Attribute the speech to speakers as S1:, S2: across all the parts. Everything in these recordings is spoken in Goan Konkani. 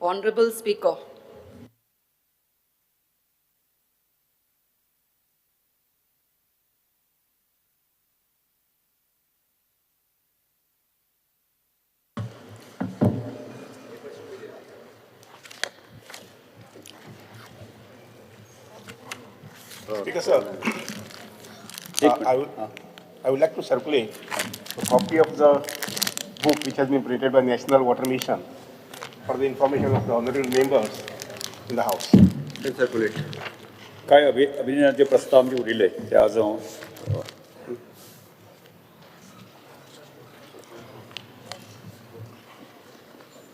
S1: Honorable Speaker.
S2: Speaker sir, I would like to circulate a copy of the book which has been printed by National Water Mission for the information of the honorable members in the house.
S3: Circulate.
S4: काय अभिनंदनाचे प्रस्ताव आमचे उरिल्ले ते आज हांव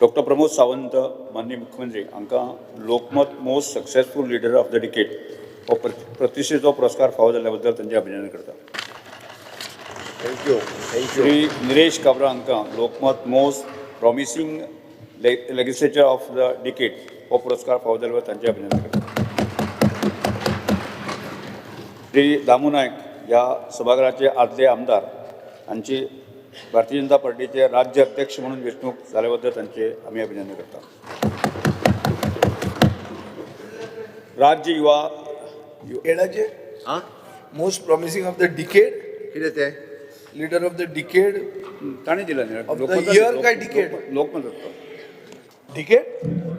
S4: डॉक्टर प्रमोद सावंत माननीय मुख्यमंत्री हांकां Lokmat most successful leader of the decade हो प्रतिश्ठेचो पुरस्कार फावो जाल्ल्या बद्दल तांचें अभिनंदन करता.
S3: Thank you.
S4: Shri Nilesh Kabra हांकां Lokmat most promising legislature of the decade हो पुरस्कार फावो जाल्ल्या बद्दल तांचें अभिनंदन करता. श्री दामू नायक ह्या सभाघराचे आदले आमदार हांची भारतीय जनता पार्टीचे राज्य अध्यक्ष म्हणून वेंचणूक जाल्या बद्दल तांचे आमी अभिनंदन करता. राज्य युवा
S5: येणाचे most promising of the decade
S3: कितें तें
S5: लिडर ऑफ the decade
S4: ताणें दिला न्ही
S5: Of the year काय decade?
S4: Lokmat
S5: decade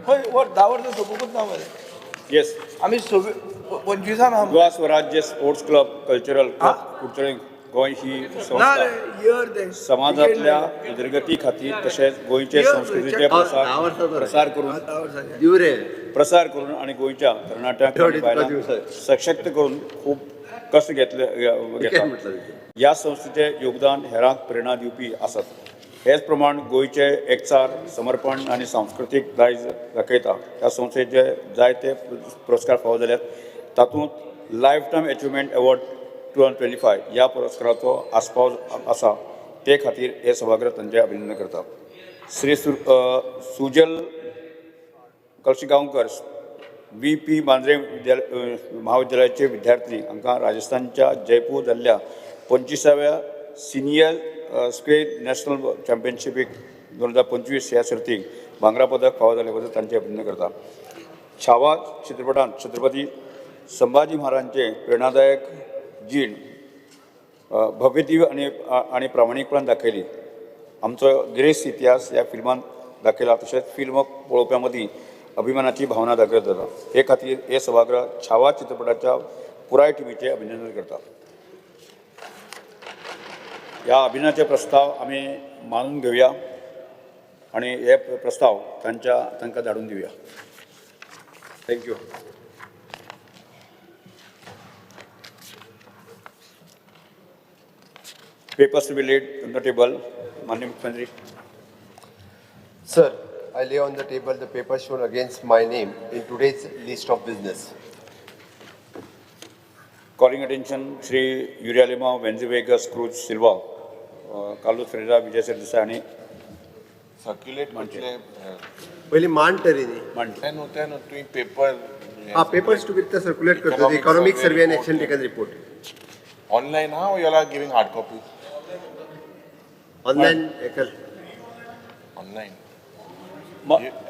S5: हय वर 10 वर्सां सोंपूंकच ना मरे.
S4: येस
S5: आमी 25 आहा.
S4: Goa Swarajya sports club cultural club Curchorem Goa ही
S5: ना
S4: संस्था
S5: रे इयर तें
S4: समाजांतल्या उदरगती खातीर तशेंच गोंयचे संस्कृतीचे प्रसार करून प्रसार करून आनी गोंयच्या तरणाट्यांक आनी बायलांक सशक्त करून खूब कश्ट घेतले घेता. ह्या संस्थेचें योगदान हेरांक प्रेरणा दिवपी आसात. हेच प्रमाण गोंयचे एकचार समर्पण आनी सांस्कृतीक दायज दाखयता. ह्या संस्थेचे जायते पुरस्कार फावो जाल्यात. तातूंत life time achievement award 2025 ह्या पुरस्काराचो आस्पाव आसा. ते खातीर हे सभागृह तांचें अभिनंदन करता. श्री सुजल कळशीगांवकर VP Mandrem महाविद्यालयाचे विद्यार्थी हांकां राजस्थानच्या जयपूर जाल्ल्या 25व्या सिनियर स्क्वेर नॅशनल चॅम्पियनशिपीक 2025 ह्या सर्तीक भांगरा पदक फावो जाल्ले बद्दल तांचें अभिनंदन करता. छावा चित्रपटांत छत्रपती संभाजी महाराजांचे प्रेरणादायक जीण भव्यदिव्य आनी आनी प्रामाणीकपणान दाखयली. आमचो गिरेस्त इतिहास ह्या फिल्मान दाखयला. तशेंच फिल्म पळोवप्यां मदीं अभिमानाची भावना जागृत जाता. हे खातीर हे सभागृह छावा चित्रपटाच्या पुराय टिमीचें अभिनंदन करता. ह्या अभिनयाचे प्रस्ताव आमी मानून घेवया आनी हे प्रस्ताव तांकां धाडून दिवया. Thank you. Papers to be laid on the table. माननीय मुख्यमंत्री.
S3: Sir, I lay on the table the papers shown against my name in today's list of business.
S4: Calling attention Shri Yuri Alemao, Venzy Vegas, Cruz Silva, Carlos Ferreira, Vijay Sardesai आनी
S6: सर्क्युलेट म्हटले
S3: पयलीं मांड तरी न्ही.
S4: मांड
S6: ते न्हू ते न्हू तुवें पेपर
S3: हा पेपर्स टू बी सर्क्युलेट करता. Economic survey and action taken report
S6: online हा you are giving hard copy
S3: online एकल
S6: online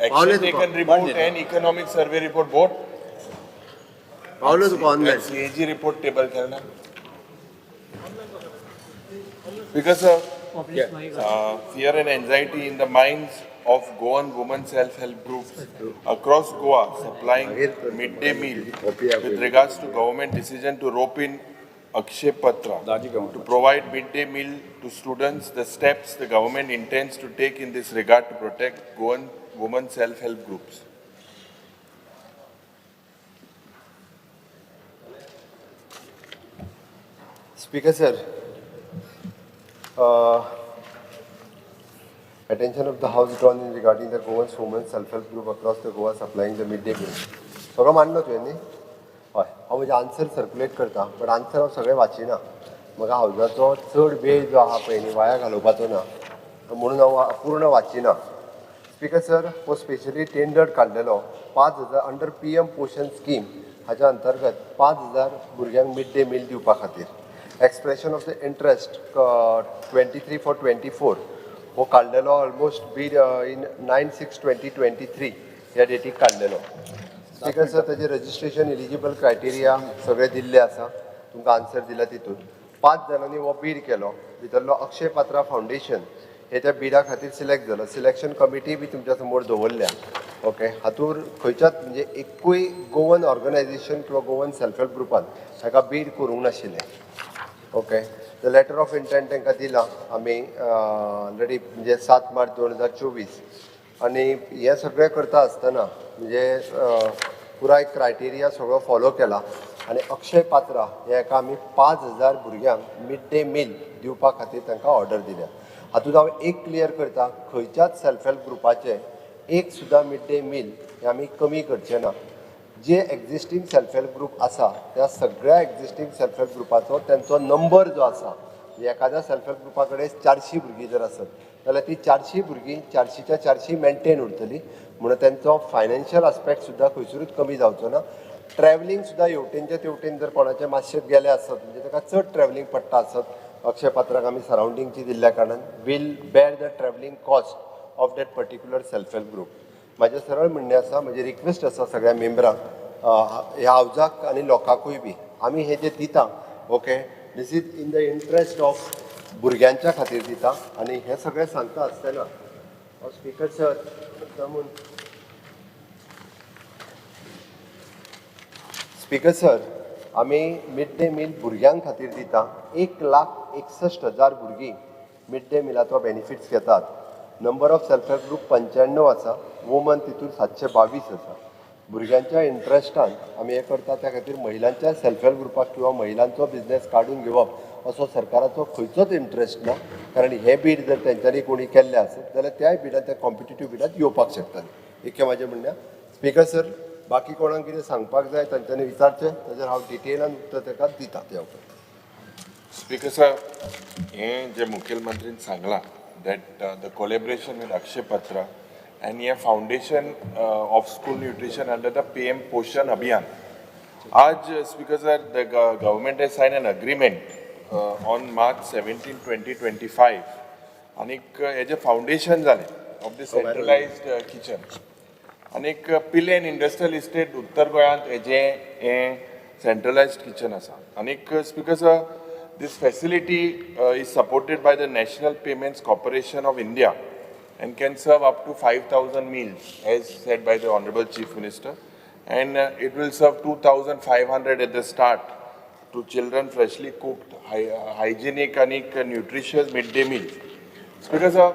S6: action taken report and economic survey report both
S3: पावलो तुका ऑनलायन.
S6: सीएजी रिपोर्ट टेबल केला because fear and anxiety in the minds of Goan women self-help groups across Goa supplying midday meal with regards to government decision to rope in Akshay Patra to provide midday meal to students, the steps the government intends to take in this regard to protect Goan women self-help groups.
S3: Speaker sir, attention of the house drawn in regarding the Goan women self-help group across the Goa supplying the midday meal. सगळो मांडलो तुवें न्ही? हय, हांव म्हजें आन्सर सर्क्युलेट करता बट आन्सर हांव सगळें वाचिना. म्हाका हावजाचो चड वेळ जो आहा पळय न्ही वाया घालोवपाचो ना म्हणून हांव पूर्ण वाचिना. स्पीकर सर, हो स्पेशली टेंडर काडलेलो 5,000 अंडर PM पोशण स्कीम हाच्या अंतर्गत 5,000 भुरग्यांक मिड डे मील दिवपा खातीर. Expression of the interest 23 for 24 हो काडलेलो ऑलमोस्ट बीड इन 9/6/2023 ह्या डेटीक काडलेलो. स्पीकर सर, ताजें रजिस्ट्रेशन एलिजिबल क्रायटेरिया सगळें दिल्लें आसा, तुमकां आन्सर दिला. तितून 5 जाणांनी हो बीड केलो. भितरलो अक्षय पात्रा फावंडेशन हे त्या बिडा खातीर सिलेक्ट जालो. सिलेक्शन कमिटी बी तुमच्या समोर दवरल्या. ओके, हातूर खंयच्याच म्हणजे एकूय गोवन ऑर्गनायझेशन किंवा गोवन सेल्फ हेल्प ग्रुपान ताका बीड करूंक नाशिल्लें. Okay, the letter of intent तांकां दिला आमी ऑलरेडी, म्हणजे 7 मार्च 2024. आनी हें सगळें करता आसतना म्हणजे पुराय क्रायटेरिया सगळो फॉलो केला आनी अक्षय पात्रा हे एका आमी 5000 भुरग्यांक मिड डे मील दिवपा खातीर तांकां ऑर्डर दिल्या. हातूंत हांव एक क्लियर करता, खंयच्याच सेल्फ हेल्प ग्रुपाचें एक सुद्दां मिड डे मील हें आमी कमी करचे ना. जे एग्जिस्टींग सेल्फ हेल्प ग्रुप आसा त्या सगळ्या एग्जिस्टींग सेल्फ हेल्प ग्रुपाचो तेंचो नंबर जो आसा, एखाद्या सेल्फ हेल्प ग्रुपा कडेन 400 भुरगीं जर आसत जाल्यार ती 400 भुरगीं 400च्या 400 मेनटेन उरतली, म्हणून तेंचो फायनान्शियल आस्पेक्ट सुद्दां खंयसरूच कमी जावचो ना. ट्रॅवलिंग सुद्दां हेवटेनचे तेवटेन जर कोणाचें मातशें गेलें आसत म्हणजे ताका चड ट्रॅवलिंग पडटा आसत, अक्षय पात्राक आमी सरावंडिंगची दिल्ल्या कारणान will bear the travelling cost of that particular self help group. म्हाजें सरळ म्हणणें आसा, म्हजी रिक्वेस्ट आसा सगळ्या मेंबरांक, ह्या हावजाक आनी लोकांकूय बी, आमी हें जें दिता, okay, this is in the interest of भुरग्यांच्या खातीर दिता. आनी हें सगळें सांगता आसतना स्पीकर सर, स्पीकर सर, आमी मिड डे मील भुरग्यां खातीर दिता. 1,61,000 भुरगीं मिड डे मिलाचो बेनिफिट्स घेतात. Number of self help group 95 आसा, वुमन तितून 722 आसा. भुरग्यांच्या इंट्रस्टान आमी हें करता, त्या खातीर महिलांच्या सेल्फ हेल्प ग्रुपाक किंवा महिलांचो बिजनेस काडून घेवप असो सरकाराचो खंयचोच इंट्रस्ट ना, कारण हे बीड जर तेंच्यांनी कोणी केल्लें आसत जाल्यार त्याय बिडान त्या कॉम्पिटिटीव बिडांत येवपाक शकताले. इतकें म्हाजें म्हणणें. स्पीकर सर, बाकी कोणाक कितें सांगपाक जाय तांच्यांनी विचारचें, ताजेर हांव डिटेलान उत्तर ताका दिता त्या उपरांत.
S6: स्पीकर सर, हें जें मुखेलमंत्रीन सांगलां that the collaboration with Akshaya Patra and हें foundation of school nutrition under the PM Poshan Abhiyaan. आज speaker sir, the government has sign an agreement on March 17, 2025 आनीक हेजें फावंडेशन जालें ऑफ the centralised kitchen आनीक पिलेन इंडस्ट्रियल इस्टेट उत्तर गोंयांत हेजें हें सेंट्रलायज्ड किचन आसा. आनीक speaker sir, this facility is supported by the National Payments Corporation of India and can serve up to 5,000 meals, as said by the Honorable Chief Minister. And it will serve 2,500 at the start to children freshly cooked, hygienic and nutritious midday meals. Speaker sir,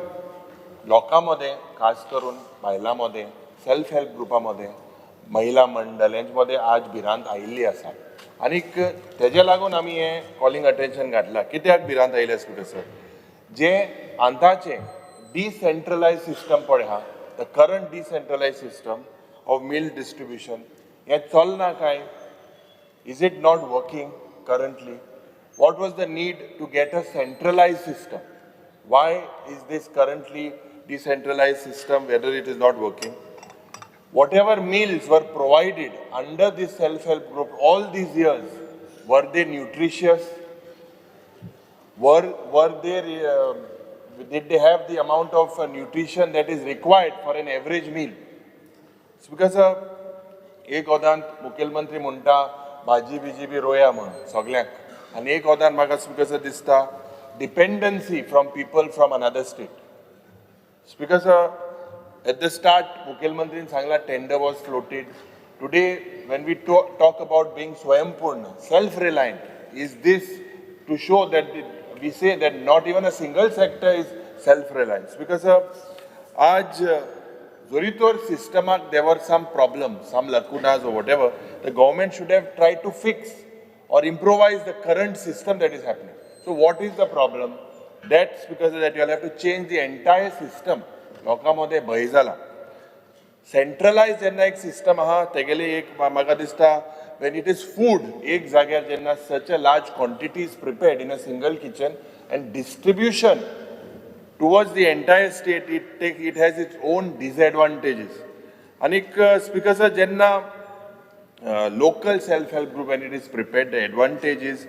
S6: लोकां मदें खास करून बायलां मदें, सेल्फ हेल्प ग्रुपा मदें, महिला मंडळ हेंचे मदें आज भिरांत आयिल्ली आसा आनीक तेजे लागून आमी हें कॉलिंग अटेन्शन घातलां. कित्याक भिरांत आयल्या स्पीकर सर, जे आतांचें डिसेंट्रलायज सिस्टम पळय आहा, the current decentralize system of meal distribution हें चलना काय? Is it not working currently? What was the need to get a centralize system? Why is this currently decentralize system, whether it is not working? Whatever meals were provided under this self-help group all these years, were they nutritious? Were they, did they have the amount of nutrition that is required for an average meal? It's because एक ओदान मुखेलमंत्री म्हणटा भाजी बिजी बी रोया म्हणून सगळ्यांक, आनी एक ओदान म्हाका स्पीकर दिसता dependency from people from another state. Speaker sir, at the start मुखेलमंत्रीन सांगला tender was floated. Today when we talk about being स्वयंपूर्ण, self reliant, is this to show that we say that not even a single sector is self reliance? Because आज जरी तर सिस्टमाक there were some problem, some lacunas or whatever, the government should have try to fix or improvise the current system that is happening. So what is the problem? That's because that you have to change the entire system. लोकां मदें भंय जाला. सेंट्रलायज जेन्ना एक सिस्टम आहा तेगेली एक म्हाका दिसता when it is food एक जाग्यार जेन्ना such a large quantity is prepared in a single kitchen and distribution towards the entire state, it has its own disadvantages. आनीक स्पीकर सर, जेन्ना local self help group when it is prepared, the advantage is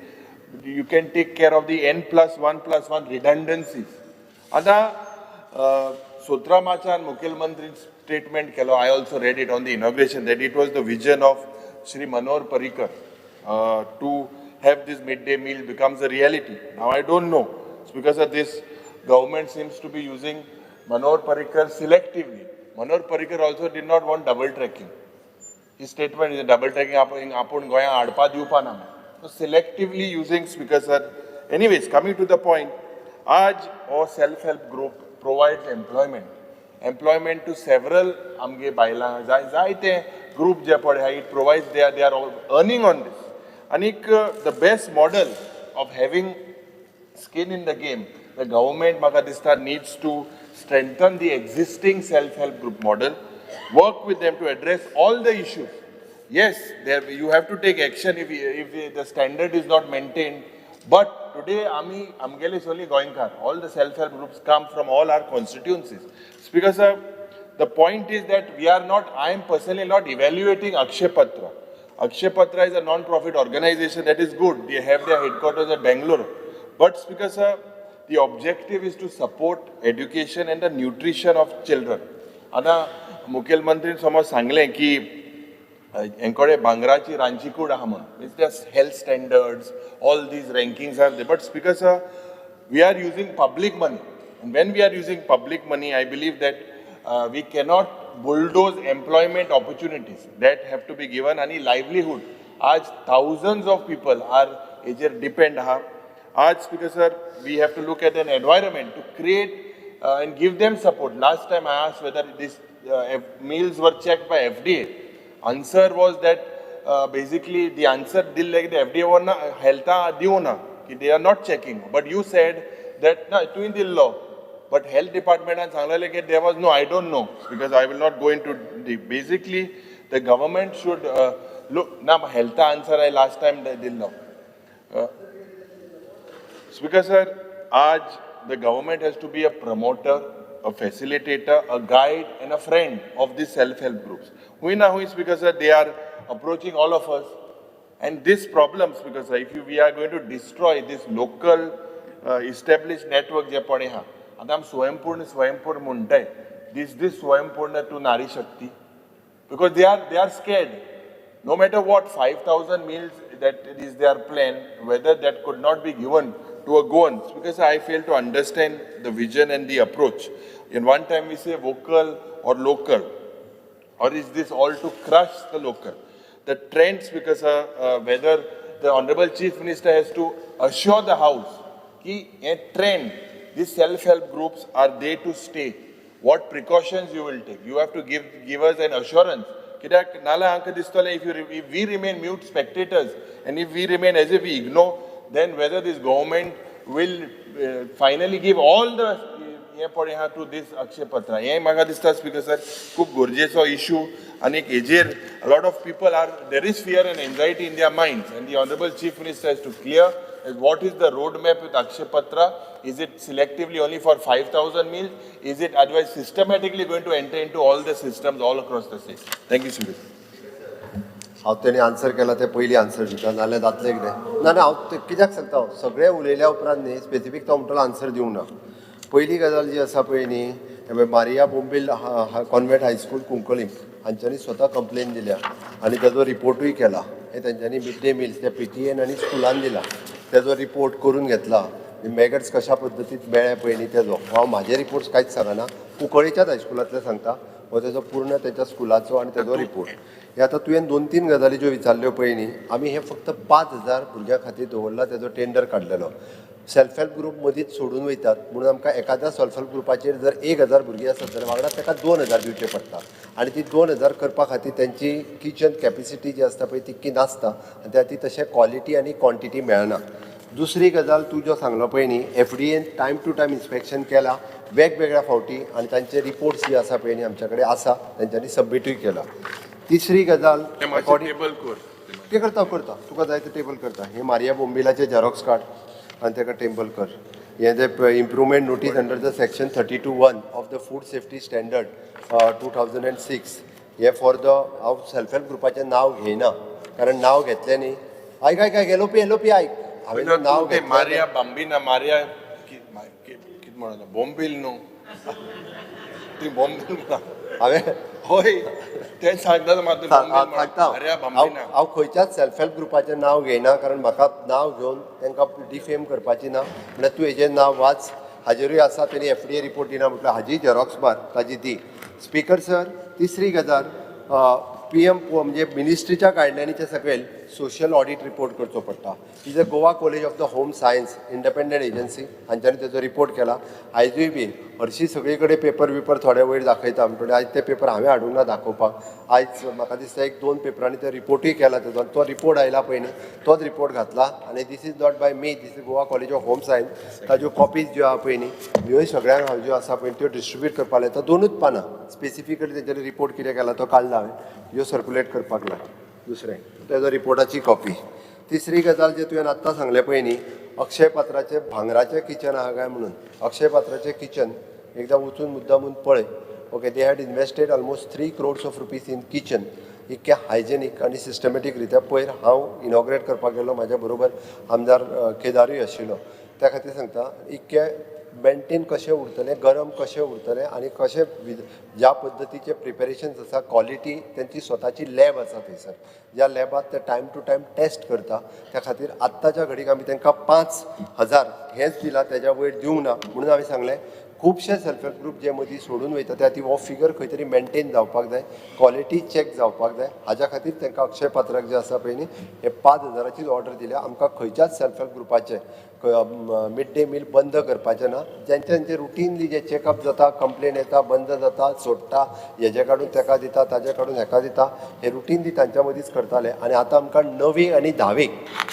S6: you can take care of the N plus 1 plus 1 redundancies. आतां 17 मार्चान मुखेलमंत्री स्टेटमेंट केलो. I also read it on the inauguration that it was the vision of Shri Manohar Parrikar to have this mid day meal becomes a reality. Now I don't know, because of this government seems to be using Manohar Parrikar selectively. Manohar Parrikar also did not want double tracking. His statement is double tracking आपूण गोंयांत हाडपा दिवपा ना. So selectively using, Speaker sir. Anyways, coming to the point, आज हो self help group provides employment to several आमगे बायलां, जाय जायते ग्रूप जे पळय, it provides, they are earning on this. आनीक the best model of having skin in the game, the government, म्हाका दिसता, needs to strengthen the existing self-help group model, work with them to address all the issues. Yes, there, you have to take action if the standard is not maintained. But today, आमी आमगेले सगळी गोंयकार, all the self-help groups come from all our constituencies. Speaker sir, the point is that we are not, I am personally not evaluating Akshay Patra. Akshay Patra is a non-profit organization that is good. They have their headquarters at Bangalore. But Speaker sir, the objective is to support education and the nutrition of children. आतां मुखेलमंत्रीन समज सांगलें की हेंकडे भांगराची रांदची कूड आहा म्हणून, means the health standards, all these rankings are there. But Speaker sir, we are using public money. And when we are using public money, I believe that we cannot bulldoze employment opportunities that have to be given आणि livelihood. आज thousands of people are हेजेर depend आहा. आज, Speaker sir, we have to look at an environment to create and give them support. Last time I asked whether these meals were checked by FDA. Answer was that basically the answer दिल्लें की FDA वर ना हेल्था दिवना की they are not checking. But you said that ना तुवें दिल्लो. But health department सांगलेलें की there was no, I don't know, because I will not go into deep. Basically, the government should look, ना health answer I last time दिल्लो. Speaker sir, आज the government has to be a promoter, a facilitator, a guide and a friend of these self-help groups. Hui na hui, Speaker sir, they are approaching all of us. And this problem, Speaker sir, if you, we are going to destroy this local established network जे पळय आहा. आतां आमी स्वयंपूर्ण स्वयंपूर्ण म्हणटाय. This Swayampurna to Nari Shakti? Because they are scared. No matter what, 5,000 meals that is their plan, whether that could not be given to a Goan, because I fail to understand the vision and the approach. In one time we say vocal or local, or is this all to crush the local? The trends, because whether the Honorable Chief Minister has to assure the House ki a trend, these self-help groups are there to stay. What precautions you will take? You have to give us an assurance. कित्याक नाल्यार आमकां दिसतलें, if we remain mute spectators and if we remain as if we ignore, then whether this government will finally give all the हें पळय आहा to this Akshay Patra. हें म्हाका दिसता, स्पीकर सर, खूब गरजेचो इशू आनी हेजेर lot of people are, there is fear and anxiety in their minds, and the Honorable Chief Minister has to clear what is the roadmap with Akshay Patra. Is it selectively only for 5,000 meals? Is it otherwise systematically going to enter into all the systems all across the state? Thank you, Speaker.
S3: हांव तेणी आन्सर केला ते पयलीं आन्सर दिता, नाल्यार जातलें कितें. ना ना, हांव ते कित्याक सांगता, हांव सगळें उलयल्या उपरांत न्ही स्पेसिफीक तो म्हणटलो आन्सर दिवंक ना. पयली गजाल जी आसा पळय न्ही, हे पळय, मारिया बोंबील कॉन्वेंट हायस्कूल कुंकळीम हांच्यांनी स्वता कंप्लेन दिल्या आनी तेजो रिपोर्टूय केला. हे तेंच्यांनी मिड डे मिल्स त्या पीटीएन आनी स्कुलान दिला, तेजो रिपोर्ट करून घेतला. मॅगट्स कशा पद्दतीन मेळ्ळे पळय न्ही तेजो हांव म्हाजे रिपोर्ट्स कांयच सांगना, कुंकळीच्याच हायस्कुलांतले सांगता. हो तेजो पूर्ण तेच्या स्कुलाचो आनी तेजो रिपोर्ट. हे आतां तुवें दोन तीन गजाली ज्यो विचारल्यो पळय न्ही, आमी हे फक्त 5,000 भुरग्यां खातीर दवरला. तेजो टेंडर काडलेलो. सेल्फ हेल्प ग्रूप मदींच सोडून वयतात म्हणून आमकां एखाद्या सेल्फ हेल्प ग्रुपाचेर जर 1,000 भुरगीं आसत जाल्यार वांगडा ताका 2,000 दिवचे पडटा आनी ती 2,000 करपा खातीर तेंची किचन कॅपेसिटी जी आसता पळय तितकी नासता आनी त्या खातीर तशें क्वॉलिटी आनी क्वॉन्टिटी मेळना. दुसरी गजाल तूं जो सांगलो पळय न्ही, एफडीएन टायम टू टायम इन्स्पेक्शन केला वेगवेगळ्या फावटी आनी तांचे रिपोर्ट्स जे आसा पळय न्ही आमच्या कडेन आसा, तेंच्यांनी सबमिटूय केला. तिसरी गजाल
S6: तें मातशें टेबल कर.
S3: ते करता, करता, तुका जाय ते टेबल करता. हे मारिया बोंबिलाचे झेरॉक्स काड आनी ताका टेबल कर. हें जे improvement notice under the section 32(1) of the Food Safety Standard 2006, hey for the, हांव सेल्फ हेल्प ग्रुपाचें नांव घेयना कारण नांव घेतलें न्ही, आयक आयक आयक, एलोपी एलोपी आयक, हांवें नांव
S6: ते
S3: घेतलें.
S6: मारिया बांबिना, मारिया कितें म्हणून बोंबील न्हू. तुवें बॉम्बे म्हणा.
S3: हांवें
S6: हय, तें सांगता म्हाका, तुवें बॉम्बे म्हणा.
S3: सांगता.
S6: अरे
S3: हांव
S6: बॉम्बे ना.
S3: हांव खंयच्याच सेल्फ हेल्प ग्रुपाचें नांव घेयना, कारण म्हाका नांव घेवन तांकां डिफेम करपाची ना. म्हळ्यार तूं हेजें नांव वाच, हाजेरूय आसा. तेणी एफडीए रिपोर्ट दिना म्हटल्यार हाजी झेरॉक्स मार, ताजी दी. स्पीकर सर, तिसरी गजाल, पीएम म्हणजे मिनिस्ट्रीच्या गायडलायनीच्या सकयल सोशल ऑडीट रिपोर्ट करचो पडटा. Is a Goa College of the Home Science, independent agency, हांच्यांनी तेजो रिपोर्ट केला. आयजूय बी हरशीं सगळे कडेन पेपर बिपर थोडे वयर दाखयता, पूण आयज ते पेपर हांवें हाडूंक ना दाखोवपाक. आयज म्हाका दिसता एक दोन पेपरांनी ते रिपोर्टूय केला तेजो. तो रिपोर्ट आयला पळय न्ही, तोच रिपोर्ट घातला. आनी this is not by me, this is Goa College of Home Science. ताज्यो कॉपीज ज्यो आहा पळय न्ही, ह्योय सगळ्यांक हांव ज्यो आसा पळय त्यो डिस्ट्रिब्यूट करपाक लायता. दोनूच पानां स्पेसिफिकली तेंच्यांनी रिपोर्ट कितें केला तो काडला हांवें, ह्यो सर्कुलेट करपाक लाय. दुसरें, तेजो रिपोर्टाची कॉपी. तिसरी गजाल, जे तुवें आत्तां सांगलें पळय न्ही, अक्षय पात्राचें भांगराचें किचन आहा काय म्हणून, अक्षय पात्राचें किचन एकदां वचून मुद्दामून पळय. Okay, they had invested almost 3 crores of rupees in kitchen. इतकें हायजेनीक आनी सिस्टमॅटीक रित्या. पयर हांव इनॉग्रेट करपाक गेलो, म्हाज्या बरोबर आमदार केदारूय आशिल्लो. त्या खातीर सांगता, इतकें मेंटेन कशें उरतलें, गरम कशें उरतलें आनी कशें ज्या पद्दतीचें प्रिपेरेशन्स आसा, क्वॉलिटी, तेंची स्वताची लॅब आसा थंयसर, ज्या लॅबात ते टायम टू टायम टेस्ट करता. त्या खातीर आत्ताच्या घडीक आमी तांकां 5000 हेंच दिलां, तेज्या वयर दिवंक ना. म्हणून हांवें सांगलें, खुबशे सेल्फ हेल्प ग्रूप जे मदीं सोडून वयता, त्या खातीर हो फिगर खंय तरी मेंटेन जावपाक जाय, क्वॉलिटी चॅक जावपाक जाय. हाज्या खातीर तांकां अक्षय पात्राक जे आसा पळय न्ही, हे 5000चीच ऑर्डर दिल्या. आमकां खंयच्याच सेल्फ हेल्प ग्रुपाचे मिड डे मील बंद करपाचें ना. जेंचे तेंचे रुटीनली जे चॅकअप जाता, कंप्लेन येता, बंद जाता, सोडटा, हेजे काडून तेका दिता, ताजे काडून हेका दिता, हे रुटीनली तांच्या मदींच करताले. आनी आतां आमकां णवी आनी धावेक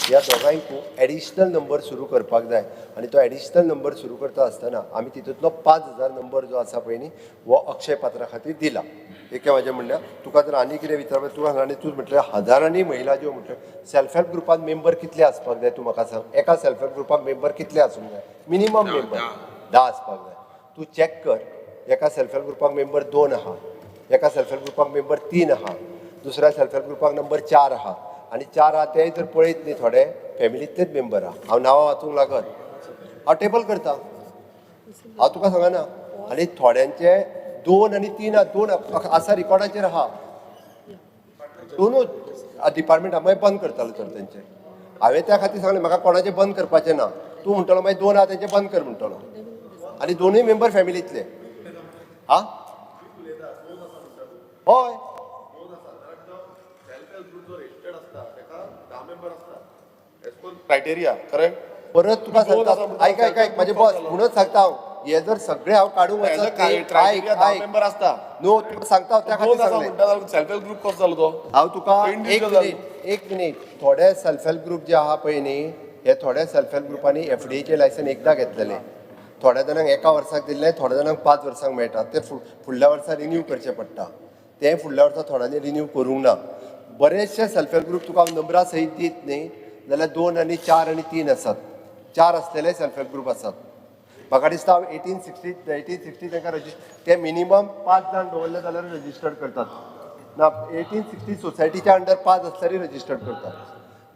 S3: ह्या दोगांयकूय एडिशनल नंबर सुरू करपाक जाय. आनी तो एडिशनल नंबर सुरू करता आसतना आमी तितूंतलो 5000 नंबर जो आसा पळय न्ही, हो अक्षय पात्रा खातीर दिला. एके म्हाजें म्हणल्यार, तुका जर आनी कितें विचारपाक तुका आनी तूं म्हटल्यार हजारांनी महिला ज्यो म्हटल्यो, सेल्फ हेल्प ग्रुपान मेंबर कितले आसपाक जाय, तूं म्हाका सांग. एका सेल्फ हेल्प ग्रुपाक मेंबर कितले आसूंक जाय? मिनिमम मेंबर 10 आसपाक जाय. तूं चॅक कर, एका सेल्फ हेल्प ग्रुपाक मेंबर दोन आहा, एका सेल्फ हेल्प ग्रुपाक मेंबर तीन आहा, दुसऱ्या सेल्फ हेल्प ग्रुपाक नंबर चार आहा. आनी चार आहा तेय जर पळयत न्ही, थोडे फॅमिलींतलेच मेंबर आहा. हांव नांवां वाचूंक लागत, हांव टेबल करता, हांव तुका सांगना. आनी थोड्यांचे दोन आनी तीन आहा, दोन आसा रिकॉर्डाचेर आहा, दोनूच डिपार्टमेंटा मागीर बंद करतालो तर तेंचे. हांवें त्या खातीर सांगलें, म्हाका कोणाचें बंद करपाचें ना. तूं म्हणटलो मागीर दोन आहा तेंचे बंद कर म्हणटलो, आनी दोनूय मेंबर फॅमिलींतले. हा, हय.
S6: Criteria correct.
S3: परत तुका सांगता, आयक आयक आयक म्हजें बॉस. म्हणून सांगता हांव, हे जर सगळे हांव काडूंक वचत न्ही, आयक.
S6: क्रायटेरिया 10
S3: आयक.
S6: मेंबर आसता.
S3: न्हू, तुका सांगता हांव, त्या खातीर
S6: दोन आसा
S3: सांगलें.
S6: म्हणटा, सेल्फ हेल्प ग्रुप कसो जालो तो?
S3: हांव तुका एक
S6: Individual.
S3: Minute, एक मिनीट. थोडे सेल्फ हेल्प ग्रुप जे आहा पळय न्ही, हे थोड्या सेल्फ हेल्प ग्रुपांनी एफडीएचें लायसन एकदां घेतलेलें. थोड्या जाणांक एका वर्साक दिल्लें, थोड्या जाणांक 5 वर्सांक मेळटा. ते फुडल्या वर्सा रिन्यू करचें पडटा. तें फुडल्या वर्सा थोड्यांनी रिन्यू करूंक ना. बरेचशे सेल्फ हेल्प ग्रुप तुका हांव नंबरा सयत दीत न्ही जाल्यार दोन आनी चार आनी तीन आसात, चार आसलेले सेल्फ हेल्प ग्रुप आसात. म्हाका दिसता हांव 1860 तांकां रजिस्टर, ते मिनिमम पांच जाण दवरले जाल्यार रजिस्टर्ड करतात ना. 1860 सोसायटीच्या अंडर पांच आसल्यारय रजिस्टर्ड करतात.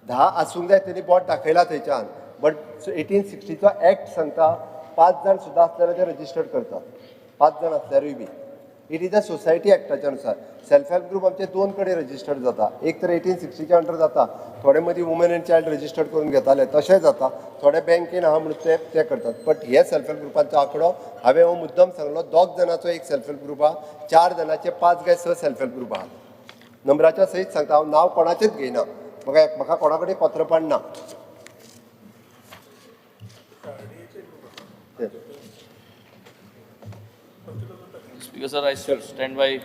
S3: 10 आसूंक जाय, तेणी बोट दाखयला थंयच्यान, बट 1860चो एक्ट सांगता, पांच जाण सुद्दां आसल्यार ते रजिस्टर्ड करतात, पांच जाण आसल्यारूय बी. It is a society एक्टाच्या नुसार. सेल्फ हेल्प ग्रुप आमचे दोन कडेन रजिस्टर्ड जाता. एक तर 1860च्या अंडर जाता, थोडे मदीं वुमन एंड चायल्ड रजिस्टर्ड करून घेताले, तशें जाता. थोडे बँकेन आहा म्हणून ते ते करतात. बट हे सेल्फ हेल्प ग्रुपांचो आंकडो हांवें हो मुद्दम सांगलो. दोग जाणांचो एक सेल्फ हेल्प ग्रुप आहा, चार जाणांचे पांच काय स सेल्फ हेल्प ग्रुप आहा. नंबराच्या सयत सांगता हांव, नांव कोणाचेंच घेयना. म्हाका म्हाका कोणा कडेन पत्रपण ना ते.
S1: Speaker sir, I stand by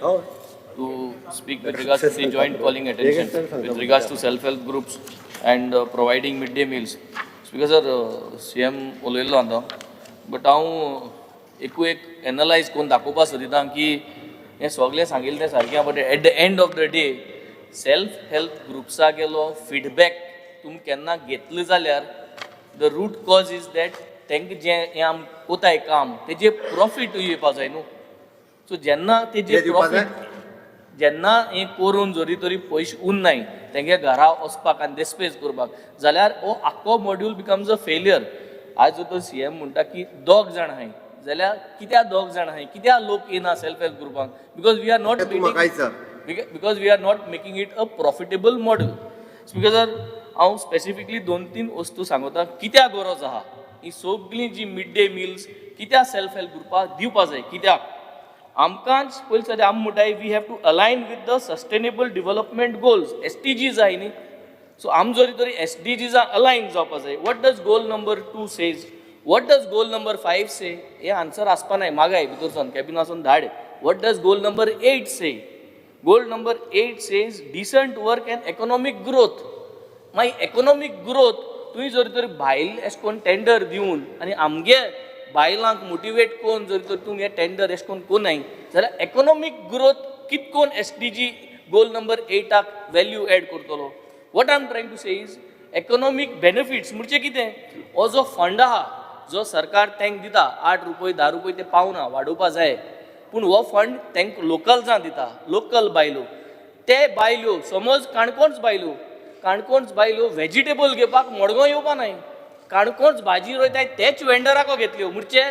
S1: to speak with regards to the joint calling attention with regards to self-help groups and providing midday meals. Speaker sir, CM उलयल्लो आतां, बट हांव एकूय एक एनलायज करून दाखोवपाक सोदिता की हें सगळें सांगिल्लें तें सारकें, but at the end of the day self help ग्रुप्सा गेलो फिडबॅक तुमी केन्ना घेतले जाल्यार the root cause is that तांकां जें हें आम कोताय काम तेजें प्रॉफीट येवपा जाय न्हू. सो जेन्ना तेजे
S3: कितें दिवपा जाय?
S1: प्रॉफीट, जेन्ना हें करून जरी तरी पयशे उरनाय तेंगे घरा वचपाक आनी देस्पेज करपाक जाल्यार हो आख्खो मॉड्यूल बिकम्स अ फेलियर. आयज जर तो सीएम म्हणटा की दोग जाण आहाय. जाल्यार कित्याक दोग जाण आहाय, कित्याक लोक येना सेल्फ हेल्प ग्रुपांक? Because we are not
S3: तूं म्हाका विचार.
S1: Because we are not making it a profitable model. Speaker sir, हांव स्पेसिफिकली दोन तीन वस्तू सांगता कित्याक गरज आहा ही सगळीं जी मिड डे मिल्स कित्याक सेल्फ हेल्प ग्रुपाक दिवपा जाय. कित्याक आमकांच पयलीं सद्या आमी म्हणटाय we have to align with the sustainable development goals, SDGs आहाय न्ही. सो आम जरी तरी एसडीजीजा अलायन जावपा जाय. What does goal number 2 says, what does goal number 5 say, hey answer आसपा नाय मागाय भितर सावन कॅबिनासून धाड. What does goal number 8 say? Goal number 8 says decent work and economic growth. मागीर इकॉनॉमीक ग्रोथ तुवें जर तर बायल एशें कोन्न टेंडर दिवन आनी आमगे बायलांक मोटिवेट करून जर तर तूं हें टेंडर एशें कोन्न कोनाय जाल्यार इकॉनॉमीक ग्रोथ कित कोन्न SDG goal number 8 value add करतलो? What I am trying to say is economic benefits म्हणजे कितें, हो जो फंड आहा जो सरकार तांकां दिता 8 रुपये 10 रुपये ते पावना, वाडोवपा जाय, पूण हो फंड तांकां लोकल्सां दिता, लोकल बायलो, ते बायलो समज काणकोणच बायलो, काणकोणच बायलो वेजिटेबल घेवपाक मडगांव येवपा नाय, काणकोणच भाजी रोयताय तेच वेंडराको घेतल्यो, म्हणजे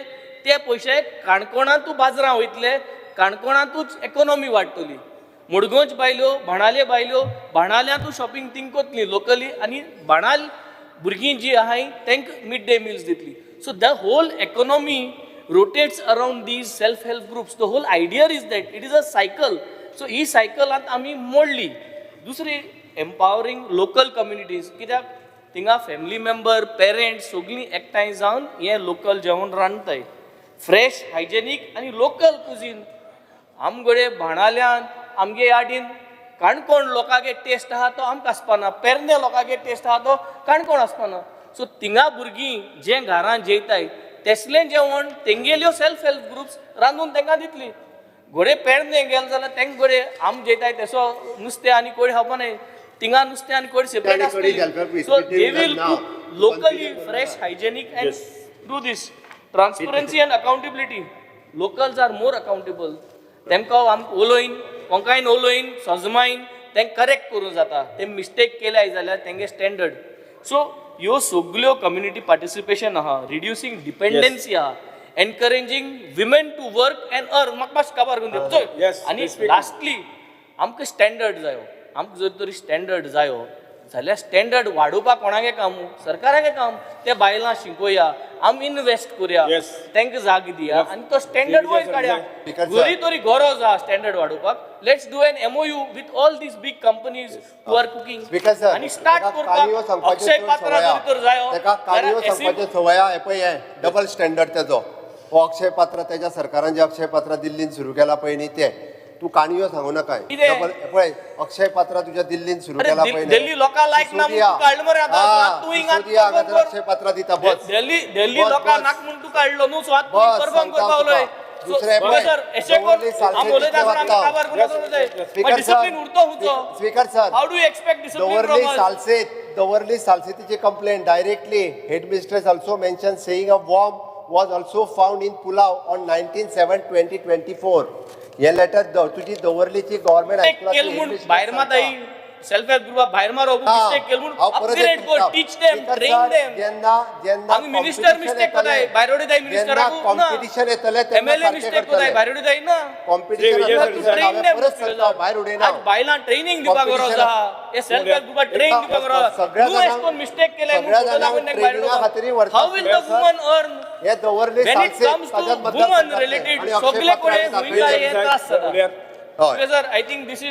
S1: ते पयशे काणकोणांतू बाजारां वयतले, काणकोणांतूच इकॉनॉमी वाडटली. मडगांवच बायलो, बाणाले बायलो, बाणाल्यांतू शॉपिंग थिंग कोतली लोकली आनी बाणाल भुरगीं जी आहाय तांकां मिड डे मिल्स दितली. So the whole economy rotates around these self help groups. The whole idea is that it is a cycle. So he cycle आतां आमी मोडली. दुसरी एम्पावरींग लोकल कम्युनिटीज, कित्याक थिंगा फॅमिली मेंबर पेरंट्स सगळीं एकठांय जावन हें लोकल जेवण रांदताय, फ्रेश हायजेनीक आनी लोकल कुजीन. आमगडे बाणाल्यान आमगे यार्डीन काणकोण लोकांगे टेस्ट आहा तो आमकां आसपाना, पेरणे लोकांगे टेस्ट आहा तो काणकोण आसपाना. सो थिंगा भुरगीं जें घरान जेयताय तेसलें जेवण तेंगेल्यो सेल्फ हेल्प ग्रुप्स रांदून तांकां दितली. घोडे पेरणे गेले जाल्यार तांकां घोडे आम जेयताय तेसो नुस्तें आनी कोळी खावपा नाय, थिंगा नुस्तें आनी कोळी सेपरेट आसतली. So they will cook locally fresh, hygienic and do this. Transparency and accountability, locals are more accountable. तेमकां आमकां उलोयन कोंकायन उलोयन सजमायन तेंकां करेक्ट करूं जाता, ते मिस्टेक केल्याय जाल्यार तेंगे स्टँडर्ड. सो ह्यो सगल्यो कम्युनिटी पार्टिसिपेशन आहा, रिड्युसींग डिपेंडन्सी आहा, encouraging women to work and earn. म्हाका मातशें काबार करून दी. आनी लास्टली आमकां स्टँडर्ड जायो, आमकां जर तरी स्टँडर्ड जायो जाल्यार स्टँडर्ड वाडोवपाक कोणागे काम? सरकारागे काम. ते बायलां शिकोया, आमी इनवेस्ट करुया, तांकां जाग दिया आनी तो स्टँडर्ड वयर काडया. जरी तरी गरज आहा स्टँडर्ड वाडोवपाक, let's do an MOU with all these big companies who are cooking आनी स्टार्ट करपाक. अक्षय पात्रा जरी तर जायो
S3: काणयो सांगपाच्यो संवय हे पळय, हे डबल स्टँडर्ड तेजो. हो अक्षय पात्रा तेज्या सरकारान जे अक्षय पात्रा दिल्लीन सुरू केला पळय न्ही, ते तूं काणयो सांगू नाका. डबल पळय अक्षय पात्रा तुज्या दिल्लीन सुरू केला पळय,
S1: दिल्ली लोकां लायक ना म्हूण काडलो मरे. आतां तूं हिंगा
S3: अक्षय पात्रा दिता बस,
S1: दिल्ली दिल्ली लोकां नाक म्हूण तूं काडलो न्हू. सो आतां तूं परफॉर्म करपाक उलय.
S3: Speaker sir,
S1: how do expect discipline?
S3: Salcete, Davorlim सालसेतीची complaint directly head mistress also mention saying a worm was also found in pulao on 19/7/2024. हे लेटर तुजी दवर्लीची गव्हर्नमेंट.
S1: भायर माताई सेल्फ हेल्प ग्रुपा भायर मारो, मिस्टेक केल म्हूण अपग्रेड कर, टीच देम, ट्रेन देम.
S3: जेन्ना जेन्ना
S1: मिनिस्टर मिस्टेक कोताय भायर उडयताय, मिनिस्टराक
S3: कॉम्पिटिशन येतले,
S1: एमएलए मिस्टेक कोताय भायर उडयताय ना.
S3: कॉम्पिटिशन
S1: ट्रेन देम,
S3: परत भायर उडयना.
S1: बायलां ट्रेनिंग दिवपाक गरज आहा, हे सेल्फ हेल्प ग्रुपा ट्रेन दिवपाक गरज आहा. तूं एश कोन मिस्टेक केले
S3: खातीर
S1: how will the woman earn?
S3: हे दवर्ली
S1: When it comes to woman related सगळे कडेन भुमिका हे त्रास जाता. Sir, I think this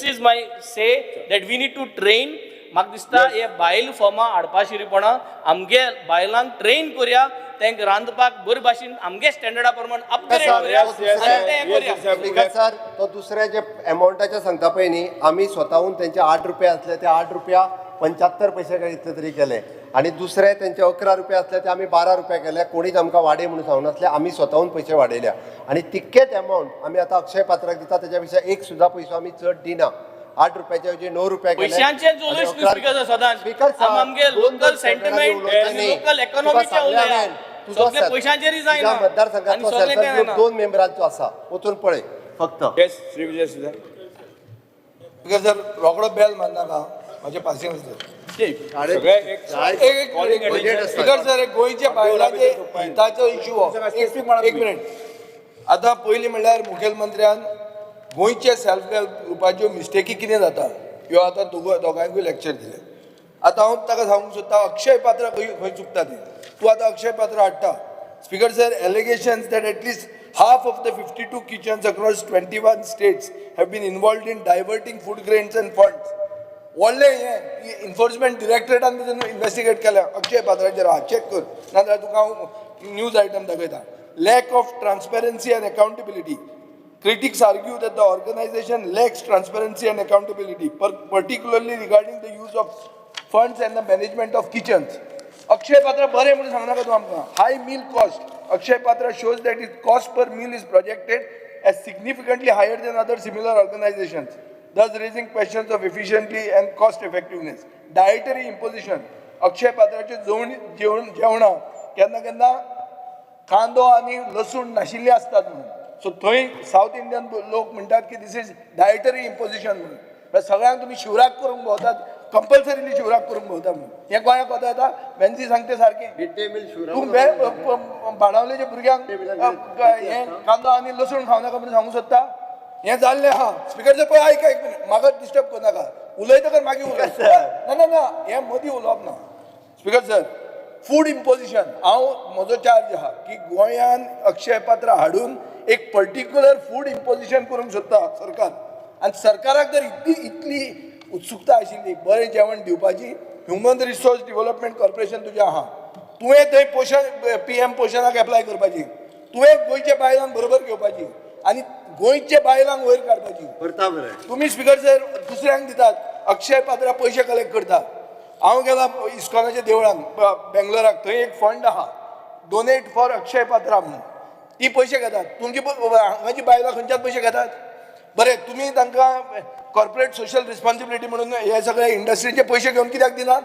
S1: is my say that we need to train. म्हाका दिसता हे बायल फॉर्मां हाडपा शिरीपणा आमगे बायलांक ट्रेन करया, तांकां रांदपाक बरे भाशेन आमगे स्टँडर्डा प्रमाण अपग्रेड करया आनी तें करया.
S3: स्पीकर सर, तो दुसरे जे अमावंटाचे सांगता पळय न्ही, आमी स्वताहून तेंचे 8 रुपया आसले ते 8 रुपया 75 पैसे काय इतले तरी केले, आनी दुसरे तेंचे 11 रुपया आसले ते आमी 12 रुपया केले. कोणीच आमकां वाडय म्हणून सांगनासले, आमी स्वताहून पयशे वाडयल्या आनी तितकेच अमावंट आमी आतां अक्षय पात्राक दिता, तेच्या पेक्षा एक सुद्दां पयसो आमी चड दिना. 8 रुपयाच्या ऐवजी 9 रुपया केले.
S1: पयशांचें उलयस न्हू स्पीकर सदांच.
S3: स्पीकर
S1: आम आमगे लोकल सेंटिमेंट आनी लोकल इकॉनॉमीचें उलया, सगळे पयशांचेरय जायना.
S3: मतदारसंघातलो
S1: आनी सगळें
S3: सेल्फ हेल्प ग्रुप
S1: जायना.
S3: 2 मेंबरांचो आसा, वचून पळय फक्त.
S4: येस, श्री विजय सुद्धा.
S5: स्पीकर सर, रोकडो बेल मारनाका, म्हाजें पासियेंस धर.
S4: सगळे एक
S5: एक
S4: Calling attention.
S5: Speaker sir, एक गोंयच्या बायलांचे हिताचो इशू हो. एक मिनिट. आतां पयलीं म्हणल्यार मुखेलमंत्र्यान गोंयच्या सेल्फ हेल्प ग्रुपाच्यो मिस्टेकी कितें जाता ह्यो आतां दोगांयकूय लेक्चर दिलें. आतां हांव ताका सांगूंक सोदता, अक्षय पात्रा खंय खंय चुकता तें. तूं आतां अक्षय पात्रा हाडटा. Speaker sir, allegations that at least half of the 52 kitchens across 21 states have been involved in diverting food grains and funds. व्हडलें हें इन्फोर्समेंट डिरेक्टरेटान तितून इन्वेस्टिगेट केल्या अक्षय पात्राचेर. आहा, चॅक कर, नाजाल्यार तुका हांव न्यूज आयटम दाखयता. Lack of transparency and accountability. Critics argue that the organization lacks transparency and accountability, particularly regarding the use of funds and the management of kitchens. Akshaya Patra बरें म्हणून सांगनाका तूं आमकां. High meal cost. Akshaya Patra shows that its cost per meal is projected as significantly higher than other similar organizations, thus raising questions of efficiency and cost effectiveness. Dietary imposition. Akshay पात्राचे जेवण जेवण जेवणां केन्ना केन्ना कांदो आनी लसूण नाशिल्ले आसतात म्हणून. सो थंय सावथ इंडियन लोक म्हणटात की this is dietary imposition म्हणून. म्हळ्यार सगळ्यांक तुमी शिवराक करूंक भोंवतात, कंपल्सरीली शिवराक करूंक भोंवता म्हणून. हें गोंयाक वता येता वेन्सी सांगते सारकें.
S3: मिड डे मील
S5: तूं बाणावलेच्या भुरग्यांक हें कांदो आनी लसूण खावं नाका म्हणून सांगूंक सोदता. हें जाल्लें आहा. स्पिकर पळय, आयक, एक मिनट, म्हाका डिस्टर्ब करनाका. उलयतकर मागीर उलय. ना ना ना, हें मदीं उलोवप ना. स्पिकर सर, फूड इम्पोजिशन, हांव म्हजो चार्ज आहा की गोंयान अक्षय पात्र हाडून एक पर्टिक्युलर फूड इम्पोजिशन करूंक सोदता सरकार. आनी सरकाराक जर इतली इतली उत्सुकता आशिल्ली बरें जेवण दिवपाची, ह्युमन रिसोर्स डिवलपमेंट कॉर्पोरेशन तुजें आहा, तुवें थंय पोशण पीएम पोशणाक एप्लाय करपाची, तुवें गोंयच्या बायलांक बरोबर घेवपाची आनी गोंयच्या बायलांक वयर काडपाची.
S3: करता बरें.
S5: तुमी स्पिकर सर दुसऱ्यांक दितात, अक्षय पात्रा पयशे कलेक्ट करता. हांव गेला इस्कॉनाच्या देवळान बेंगलोराक, थंय एक फंड आहा, डोनेट फॉर अक्षय पात्रा म्हणून, ती पयशे घेतात. तुमची हांगाची बायलां खंयच्यान पयशे घेतात? बरें, तुमी तांकां कॉर्पोरेट सोशल रिस्पॉन्सिबिलिटी म्हणून हे सगळे इंडस्ट्रीचे पयशे घेवन कित्याक दिनात?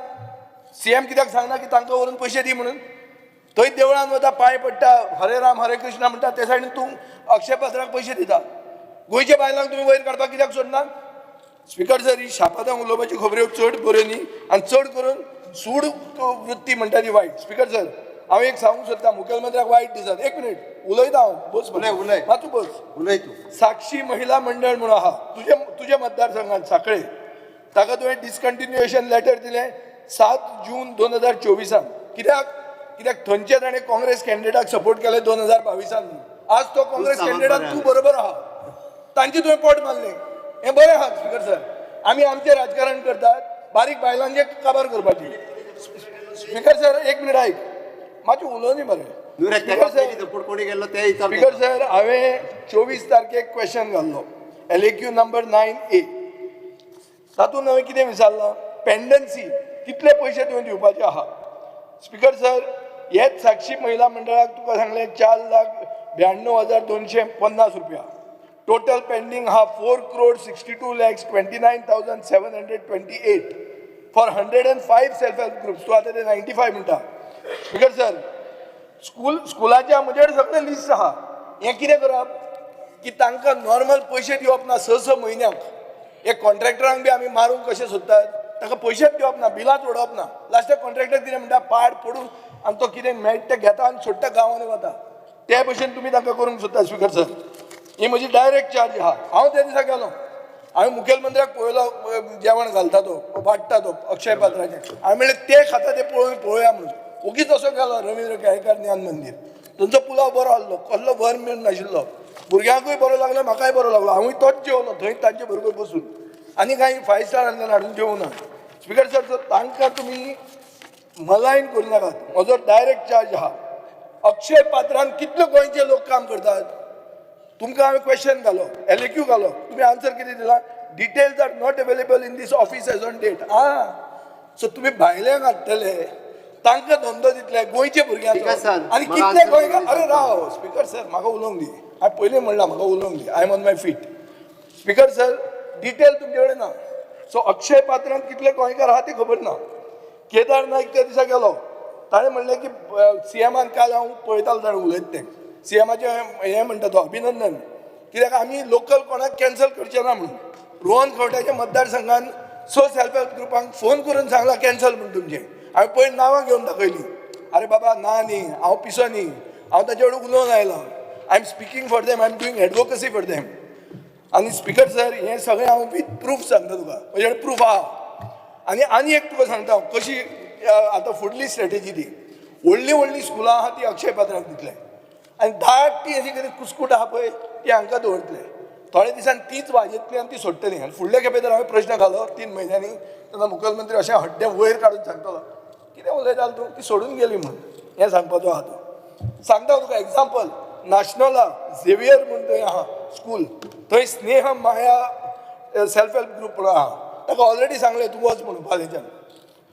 S5: सीएम कित्याक सांगना की तांकां व्हरून पयशे दी म्हणून? थंय देवळान वता, पांय पडटा, हरे राम हरे कृष्ण म्हणटा, ते सायडीन तूं अक्षय पात्राक पयशे दिता. गोंयच्या बायलांक तुमी वयर काडपाक कित्याक सोदनात? स्पिकर सर, ही शापादां उलोवपाची खबऱ्यो चड बऱ्यो न्ही आनी चड करून सूड वृत्ती म्हणटा ती वायट. स्पिकर सर, हांव एक सांगूंक सोदता, मुखेलमंत्र्याक वायट दिसत. एक मिनीट, उलयता हांव, बस.
S3: उलय, उलय.
S5: मातसो बस.
S3: उलय तूं.
S5: साक्षी महिला मंडळ म्हणून आहा तुजे तुज्या मतदारसंघात साखळे, ताका तुवें डिसकंटिन्युएशन लेटर दिलें 7 जून 2024. कित्याक? कित्याक थंयचे ताणें काँग्रेस कॅन्डिडेटाक सपोर्ट केले 2022. आज तो काँग्रेस
S3: सामान
S5: कॅन्डिडेटाक
S3: बरें.
S5: तूं बरोबर आहा, तांचे तुवें पोट मारलें. हें बरें आहा स्पिकर सर? आमी आमचें राजकारण करतात, बारीक बायलांचें काबार करपाची. स्पिकर सर, एक मिनिट आयक, मातशें उलोवनी मरे.
S3: न्हू रे,
S5: स्पिकर सर,
S3: सपोर्ट कोणी केल्लो ते विचार.
S5: स्पीकर सर, हांवें 24 तारखेक क्वेश्चन घाल्लो, LAQ number 9A. तातूंत हांवें कितें विचारलां? पेंडन्सी कितले पयशे तुवें दिवपाचे आहा. स्पीकर सर, हेच साक्षी महिला मंडळाक तुका सांगलें, 4,92,250 रुपया टोटल पेंडींग आहा, 4 crore 62 lakhs 29,728 for 105 self help groups. तूं आतां ते 95 म्हणटा. स्पीकर सर, स्कुलाच्या म्हजे कडेन सगळें लिस्ट आहा. हें कितें करप की तांकां नॉर्मल पयशे दिवप ना स स म्हयन्याक. हे कॉन्ट्रॅक्टरांक बी आमी मारूंक कशें सोदतात? ताका पयशेच दिवप ना, बिलांच उडोवप ना. लास्टाक कॉन्ट्रॅक्टर कितें म्हणटा? पाड पडून आनी तो कितें मेळटा तें घेता आनी सोडटा, गांवांनी वता. ते भशेन तुमी तांकां करूंक सोदता. स्पिकर सर, ही म्हजी डायरेक्ट चार्ज आहा. हांव त्या दिसा गेलो, हांवें मुखेलमंत्र्याक पळयलो, जेवण घालता तो, वाडटा तो अक्षय पात्राचें. हांवें म्हणलें, ते खाता ते पळोवन पळोवया म्हणून. ओगीच असो गेलो रवींद्र केळेकार ज्ञान मंदीर. थंयचो पुलाव बरो आहलो, कसलो वर मेळ नाशिल्लो. भुरग्यांकूय बरो लागलो, म्हाकाय बरो लागलो. हांवूय तोच जेवलो थंय तांचे बरोबर बसून आनी कांय फायव स्टारांतल्यान हाडून जेवूं ना. स्पिकर सर, तांकां तुमी मलायन करूं नाकात. म्हजो डायरेक्ट चार्ज आहा, अक्षय पात्रान कितले गोंयचे लोक काम करतात. तुमकां हांवें क्वेश्चन घालो, एलएक्यू घालो, तुमी आन्सर कितें दिला? Details are not available in this office as on date. आं, सो तुमी भायल्यांक हाडटले, तांकां धंदो दितले गोंयचे भुरग्यांक.
S3: स्पीकर सर,
S5: आनी
S3: म्हाका
S5: कितले
S3: answer
S5: गोंयकार
S3: करून
S5: अरे राव स्पीकर सर, म्हाका उलोवंक दी. हांवें पयलीं म्हणलां, म्हाका उलोवंक दी. I am on my feet. Speaker sir, detail तुमचे कडेन ना. सो अक्षय पात्रांत कितले गोंयकार आहा ते खबर ना. केदार नाईक त्या दिसा गेलो, ताणें म्हणलें की सीएमान काल हांव पळयतालो ताणें उलयता तें, सीएमाचें हें म्हणटा तो अभिनंदन, कित्याक आमी लोकल कोणाक कॅन्सल करचे ना म्हणून. रोहन खंवट्याच्या मतदारसंघान स सेल्फ हेल्प ग्रुपांक फोन करून सांगला कॅन्सल म्हूण तुमचें. हांवें पयर नांवां घेवन दाखयलीं. अरे बाबा ना न्ही, हांव पिसो न्ही, हांव ताचे कडेन उलोवन आयलां. I am speaking for them, I am doing advocacy for them. आनी स्पिकर सर, हें सगळें हांव वीथ प्रूफ सांगता तुका, म्हजे कडेन प्रूफ आहा. आनी आनी एक तुका सांगता हांव कशी आतां फुडली स्ट्रेटेजी ती व्हडलीं व्हडलीं स्कुलां आहा ती अक्षय पात्राक दितले आनी धाकटी अशी कितें कुस्कूट आहा पळय ती हांकां दवरतले. थोड्या दिसान तीच वाजयतली आनी ती सोडटली. आनी फुडले खेपे जर हांवें प्रश्न घालो 3 म्हयन्यांनी तेन्ना मुखेलमंत्री अशें हड्डें वयर काडून सांगतलो कितें उलयतालो तूं, ती सोडून गेली म्हूण. हें सांगपाचो आहा तूं. सांगता तुका एग्जाम्पल, नाशनोला झेवियर म्हूण थंय आहा स्कूल, थंय Sneha Maya self help group म्हणून आहा. ताका ऑलरेडी सांगलें तूं वच म्हणून फाल्यांच्यान.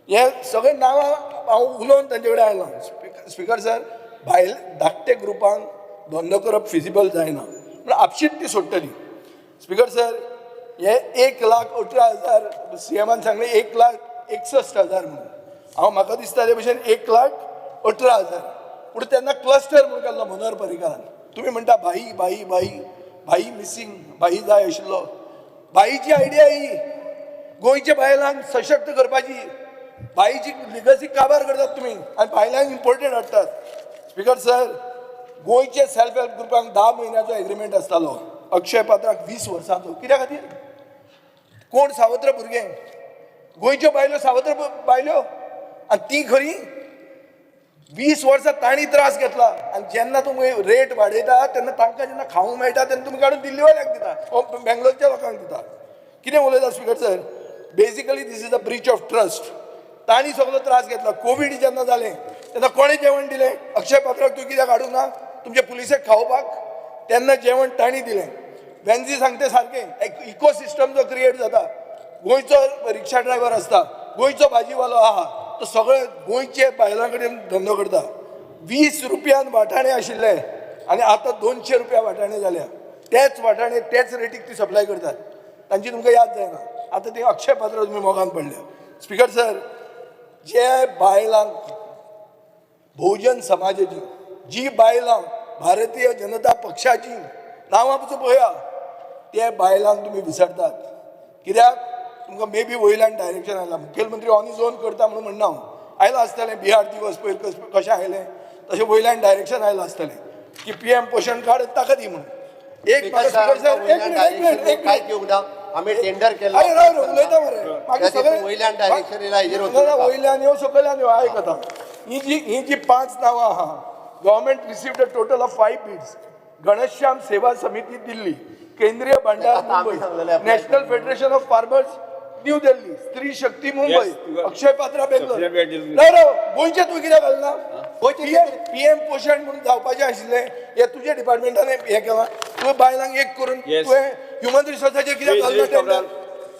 S5: हे सगळे नांवां हांव उलोवन तांचे कडेन आयलां. स्पिकर सर, भायल धाकटे ग्रुपांक धंदो करप फिजिबल जायना पूण आपशींच ती सोडटली. स्पिकर सर, हे 1,18,000 सीएमान सांगलें 1,61,000 म्हणून. हांव म्हाका दिसता ते भशेन 1,18,000. पूण तेन्ना क्लस्टर म्हणून केल्लो मनोहर पर्रीकारान. तुमी म्हणटा भाई भाई भाई भाई मिसींग, भाई जाय आशिल्लो. भाईची आयडिया ही गोंयच्या बायलांक सशक्त करपाची. भाईची लिगसी काबार करतात तुमी आनी बायलांक इम्पोर्टेड हाडटात. स्पिकर सर, गोंयचे सेल्फ हेल्प ग्रुपांक 10 म्हयन्याचो एग्रीमेंट आसतालो, अक्षय पात्राक 20 वर्सांचो. कित्या खातीर? कोण सावत्र भुरगें? गोंयच्यो बायलो सावत्र बायलो आनी ती खरी 20 वर्सां तांणी त्रास घेतला. आनी जेन्ना तुमी रेट वाडयता तेन्ना तांकां जेन्ना खावंक मेळटा तेन्ना तुमी काडून दिल्लीवाल्याक दिता, बेंगलोरच्या लोकांक दिता. कितें उलयता speaker sir? Basically this is a breach of trust. तांणी सगळो त्रास घेतला. कोवीड जेन्ना जालें तेन्ना कोणें जेवण दिलें? अक्षय पात्राक तूं कित्याक हाडूंक ना तुमच्या पुलिसेक खावपाक? तेन्ना जेवण तांणी दिलें. वेन्जी सांगते सारकें, एक इकोसिस्टम जो क्रिएट जाता, गोंयचो रिक्षा ड्रायव्हर आसता, गोंयचो भाजीवालो आहा, तो सगळे गोंयचे बायलां कडेन धंदो करता. 20 रुपयान वाटाणे आशिल्ले आनी आतां 200 रुपया वाटाणे जाल्या. तेच वाटाणे तेच रेटीक ती सप्लाय करतात. तांची तुमकां याद जायना. आतां ती अक्षय पात्र तुमी मोगान पडल्या. स्पिकर सर, जे बायलांक बहुजन समाजाची, जी बायलां भारतीय जनता पक्षाची नांवां पसून पळया, ते बायलांक तुमी विसरतात. कित्याक? तुमकां मे बी वयल्यान डायरेक्शन आयलां. मुखेलमंत्री ऑन his own करता म्हणून म्हणना हांव. आयलां आसतलें बिहार दिवस पयर कशें आयलें तशें वयल्यान डायरेक्शन आयलां आसतलें की पीएम पोशण कार्ड ताका दी म्हणून. एक म्हाका स्पिकर सर, एक मिनिट, एक
S3: काय
S5: मिनिट.
S3: घेवंक ना, आमी टेंडर केल्लो.
S5: अरे राव रे, उलयता मरे. मागीर सगळे
S3: वयल्यान डायरेक्शन येयला हेजेर वचूं
S5: ना,
S3: नाका.
S5: वयल्यान येवं सकयल्यान येवं, आयक आतां. ही जी 5 नांवां आहा, government received a total of 5 bids. Ghanshyam Seva Samiti Delhi, Kendriya Bhandar
S3: आता आम्ही
S5: मुंबई,
S3: सांगलेलें आपल्याला.
S5: National federation of farmers new Delhi, Stree Shakti Mumbai, Akshaya Patra Bangalore. ना राव, गोंयचें तूं कित्याक घालना? पीएम पोशण म्हणून जावपाचें आशिल्लें हें तुज्या डिपार्टमेंटान हें केलां. तुवें बायलांक एक करून तुवें ह्युमन रिसोर्साचेर कित्याक घालना टेंडर?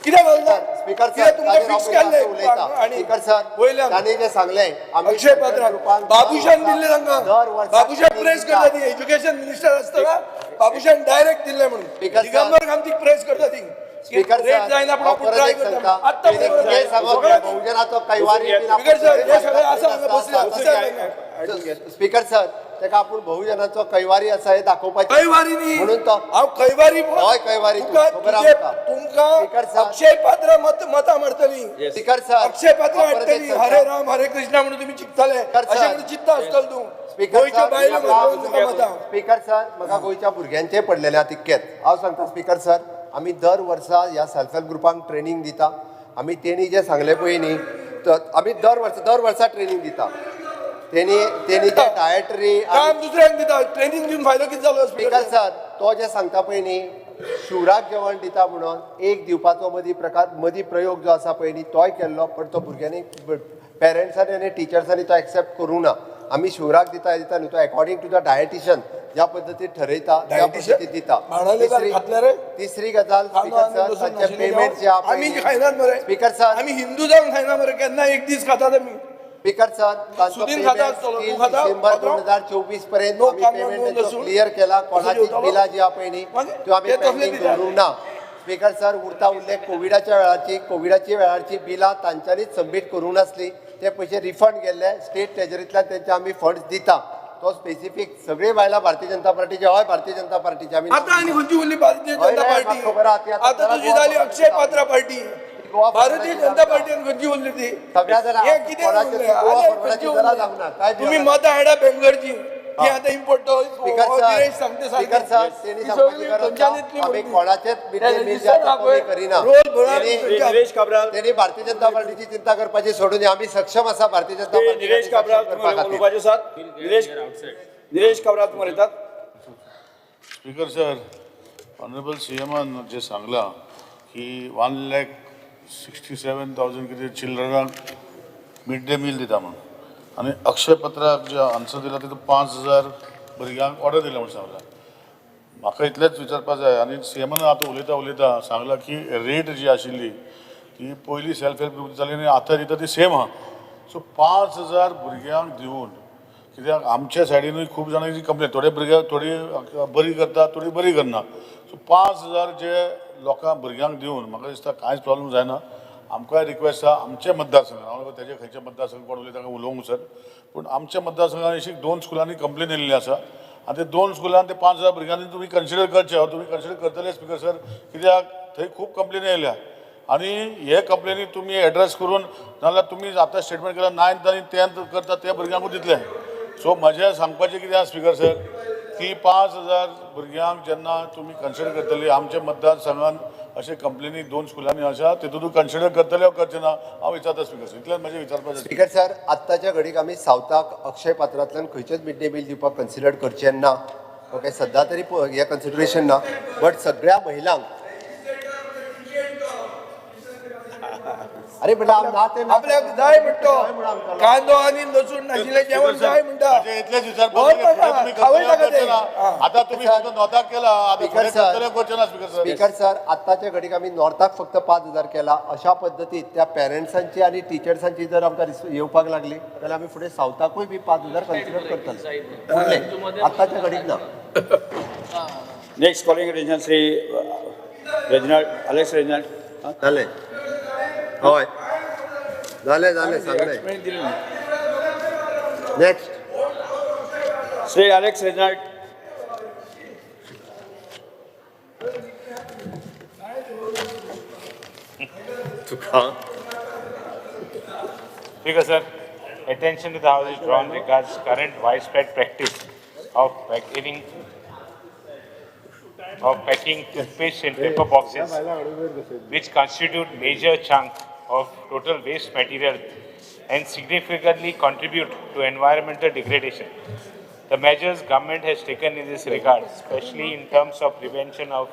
S5: कित्याक घालना?
S3: स्पिकर सर,
S5: कित्याक तुमकां फिक्स केल्लें आनी
S3: स्पिकर सर,
S5: वयल्यान
S3: तांणी जें सांगलें
S5: अक्षय पात्रान बाबूशान दिल्लें तांकां.
S3: दर वर्सा
S5: बाबूशान प्रेस करता ती, एज्युकेशन मिनिस्टर आसतना बाबूशान डायरेक्ट दिल्लें म्हणून.
S3: स्पीकर सर,
S5: दिगंबर कामतीक प्रेस करता ती
S3: स्पीकर
S5: रेट
S3: सर,
S5: जायना पूण
S3: हांव
S5: आपूण
S3: परत
S5: ट्राय
S3: एक
S5: करता.
S3: सांगता,
S5: आत्तां
S3: कितें सांगप बहुजनाचो कैवारी बीन आपूण
S5: स्पीकर सर, हे सगळे आसा हांगा बसले आसा.
S3: स्पीकर सर, ताका आपूण बहुजनाचो कैवारी आसा हें दाखोवपाचें
S5: कैवारी न्ही,
S3: म्हणून तो
S5: हांव कैवारी.
S3: हय, कैवारी तूं,
S5: तुका
S3: खबर
S5: तुजे
S3: आमकां.
S5: तुमकां
S3: स्पीकर सर.
S5: अक्षय पात्रा मतां मारतली.
S3: स्पीकर सर,
S5: अक्षय पात्रा
S3: हांव परत एक
S5: हाडटली.
S3: सांगता.
S5: हरे राम हरे कृष्णा म्हणून तुमी चिंतताले,
S3: स्पीकर
S5: अशें
S3: सर.
S5: म्हणून चिंतता आसतलो तूं.
S3: स्पीकर
S5: गोंयच्यो
S3: सर,
S5: बायलो मारतल्यो तुका मतां.
S3: स्पीकर सर, म्हाका गोंयच्या भुरग्यांचें पडलेलें आहा तितकेंच. हांव सांगता स्पीकर सर, आमी दर वर्सा ह्या सेल्फ हेल्प ग्रुपांक ट्रेनींग दिता. आमी तेणी जें सांगलें पळय न्ही, तर आमी दर वर्सा ट्रेनींग दिता. तेणी तेणी जे डायटरी
S5: काम दुसऱ्यांक दिता, ट्रेनींग दिवन फायदो कितें जालो?
S3: स्पीकर सर, तो जें सांगता पळय न्ही, शिवराक जेवण दिता म्हणून एक दिवपाचो मदीं प्रकार, मदीं प्रयोग जो आसा पळय न्ही, तोय केल्लो, पण तो भुरग्यांनी, पेरंट्सांनी आनी टिचर्सांनी तो एक्सेप्ट करूंक ना. आमी शिवराक दिता दिता न्ही, तो अकॉर्डिंग टू the dietitian ज्या पद्दतीन ठरयता त्या
S5: डायटिशियन?
S3: पद्दतीन दिता.
S5: बाणावलेकार खातले रे?
S3: तिसरी गजाल स्पीकर सर, तांचे पेमेंट जे आहा
S5: आमी खायनात मरे.
S3: स्पीकर सर,
S5: आमी हिंदू जावन खायना मरे, केन्ना एक दीस खातात आमी.
S3: स्पीकर सर, तांचो
S5: सुदीन खाता
S3: पेमेंट
S5: आसतलो, तूं
S3: 3
S5: खाता?
S3: डिसेंबर
S5: पात्रांव?
S3: 2024 पर्यंत
S5: नो
S3: आमी
S5: कांदो,
S3: पेमेंट
S5: नो
S3: तांचो
S5: लसूण.
S3: क्लियर केला. कोणाची
S5: जेवतालो?
S3: बिलां जी आहा पळय न्ही,
S5: मागीर
S3: त्यो आमी
S5: ते तसले
S3: पेंडींग
S5: दितात.
S3: दवरूंक ना. स्पीकर सर, उरता उरले कोविडाच्या वेळाची, कोविडाच्या वेळाची बिलां तांच्यांनीच सबमीट करूंक नासली, ते पयशे रिफंड केल्ले. स्टेट ट्रेजरींतल्यान तांचे आमी फंड्स दिता. तो स्पेसिफीक सगळी बायलां भारतीय जनता पार्टीचे, हय भारतीय जनता पार्टीचे आमी.
S5: आतां आनी खंयची उरली भारतीय
S3: हय
S5: जनता
S3: रे,
S5: पार्टी?
S3: म्हाका खबर आहा ती आतां
S5: आतां तुजी
S3: जरा
S5: जाली
S3: गोवा
S5: अक्षय पात्रा पार्टी.
S3: गोवा
S5: भारतीय जनता पार्टीन खंयची उरली ती?
S3: सगळ्या जाणां
S5: हे कितें
S3: कोणाचें
S5: उरलें?
S3: गोवा
S5: आनी
S3: फॉरवर्डाची
S5: खंयची
S3: गरज
S5: उरली?
S3: जावंक ना. काय
S5: तुम्ही
S3: बिना?
S5: मतां हाडा बेंगलोरची, ती आतां इम्पोर्ट
S3: स्पीकर सर,
S5: दिनेश सांगते.
S3: स्पीकर सर, तेणी
S5: ही
S3: सांगपाची
S5: सगळी
S3: गरज
S5: खंयच्यान
S3: ना.
S5: येतली
S3: आमी
S5: म्हणून.
S3: कोणाचेच मिड डे मील
S5: रजिस्टर
S3: कमी
S5: दाखय.
S3: करिना.
S5: रोल भरा.
S4: निलेश काब्राल.
S3: तेणी भारतीय जनता पार्टीची चिंता करपाची सोडून दी. आमी सक्षम आसा भारतीय जनता
S4: श्री
S3: पार्टी
S4: निलेश काब्राल, तुम्ही उलोवपाचे आसात? निलेश, निलेश काब्राल, तुम्ही उलयतात?
S7: स्पीकर सर, ऑनरेबल सी एमान जे सांगलां की 1,67,000 कितें चिल्ड्रनाक मिड डे मील दिता म्हणून आनी अक्षय पत्राक जे आन्सर दिला तितून 5,000 भुरग्यांक ऑर्डर दिल्या म्हणून सांगलां. म्हाका इतलेंच विचारपा जाय आनी सी एमान आतां उलयता उलयता सांगलां की रेट जी आशिल्ली ती पयलीं सेल्फ हेल्प ग्रूप जाली आनी आतां दिता ती सेम आहा. सो 5,000 भुरग्यांक दिवन कित्याक आमच्या सायडीनूय खूब जाणांची कंप्लेन, थोडे भुरगे थोडी बरी करता, थोडी बरी करना. सो 5,000 जे लोकांक भुरग्यांक दिवन म्हाका दिसता कांयच प्रॉब्लम जायना. आमकांय रिक्वेस्ट आहा आमच्या मतदारसंघात, हांव तेजे खंयच्या मतदारसंघ कोण उलयता ताका उलोवंक सर, पूण आमच्या मतदारसंघात अशी 2 स्कुलांनी कंप्लेन येयल्ली आसा आनी ते 2 स्कुलान ते 5,000 भुरग्यांनी तुमी कन्सिडर करचे. हांव तुमी कन्सिडर करतले स्पीकर सर, कित्याक थंय खूब कंप्लेनी येयल्या आनी हे कंप्लेनी तुमी एड्रेस करून नाजाल्यार तुमी आतां स्टेटमेंट केला 9th आनी 10th करता त्या भुरग्यांकूच दितले. सो म्हजें सांगपाचें कितें आसा स्पीकर सर की 5,000 भुरग्यांक जेन्ना तुमी कन्सिडर करतली आमच्या मतदारसंघात अशे कंप्लेनी 2 स्कुलांनी आसा तितून कन्सिडर करतले करचे ना हांव विचारता स्पीकर सर. इतलेंच म्हजें विचारपाचें.
S3: स्पीकर सर, आत्ताच्या घडीक आमी सावथाक अक्षय पात्रांतल्यान खंयचेच मिड डे मील दिवपाक कन्सिडर करचे ना. ओके, सद्या तरी हें कन्सिडरेशन ना, बट सगळ्या महिलांक अरे म्हणटा ना ते
S5: आपल्याक जाय म्हणटा, कांदो आनी लसूण नाशिल्लें जेवण जाय म्हणटा.
S7: इतलेंच विचारपाक. आतां तुमी फक्त नॉर्थाक केला, आतां
S3: स्पीकर सर,
S7: करचे ना स्पीकर सर.
S3: स्पीकर सर, आत्ताच्या घडीक आमी नॉर्थाक फक्त 5,000 केला. अशा पद्दतीन त्या पॅरंट्सांची आनी टिचर्सांची जर आमकां येवपाक लागली जाल्यार आमी फुडें सावथाकूय बी 5,000 कन्सिडर करतले. फुडले आत्ताच्या घडीक ना.
S4: Next calling attention Shri Reginald, Alex Reginald.
S3: जालें, हय जालें, जालें सांगलें. Next
S4: Shri Alex Reginald.
S3: तुका
S8: Speaker sir, attention to the House is drawn regards current widespread practice of packing toothpaste in paper boxes, which constitute major chunk of total waste material and significantly contribute to environmental degradation. The measures government has taken in this regard, especially in terms of prevention of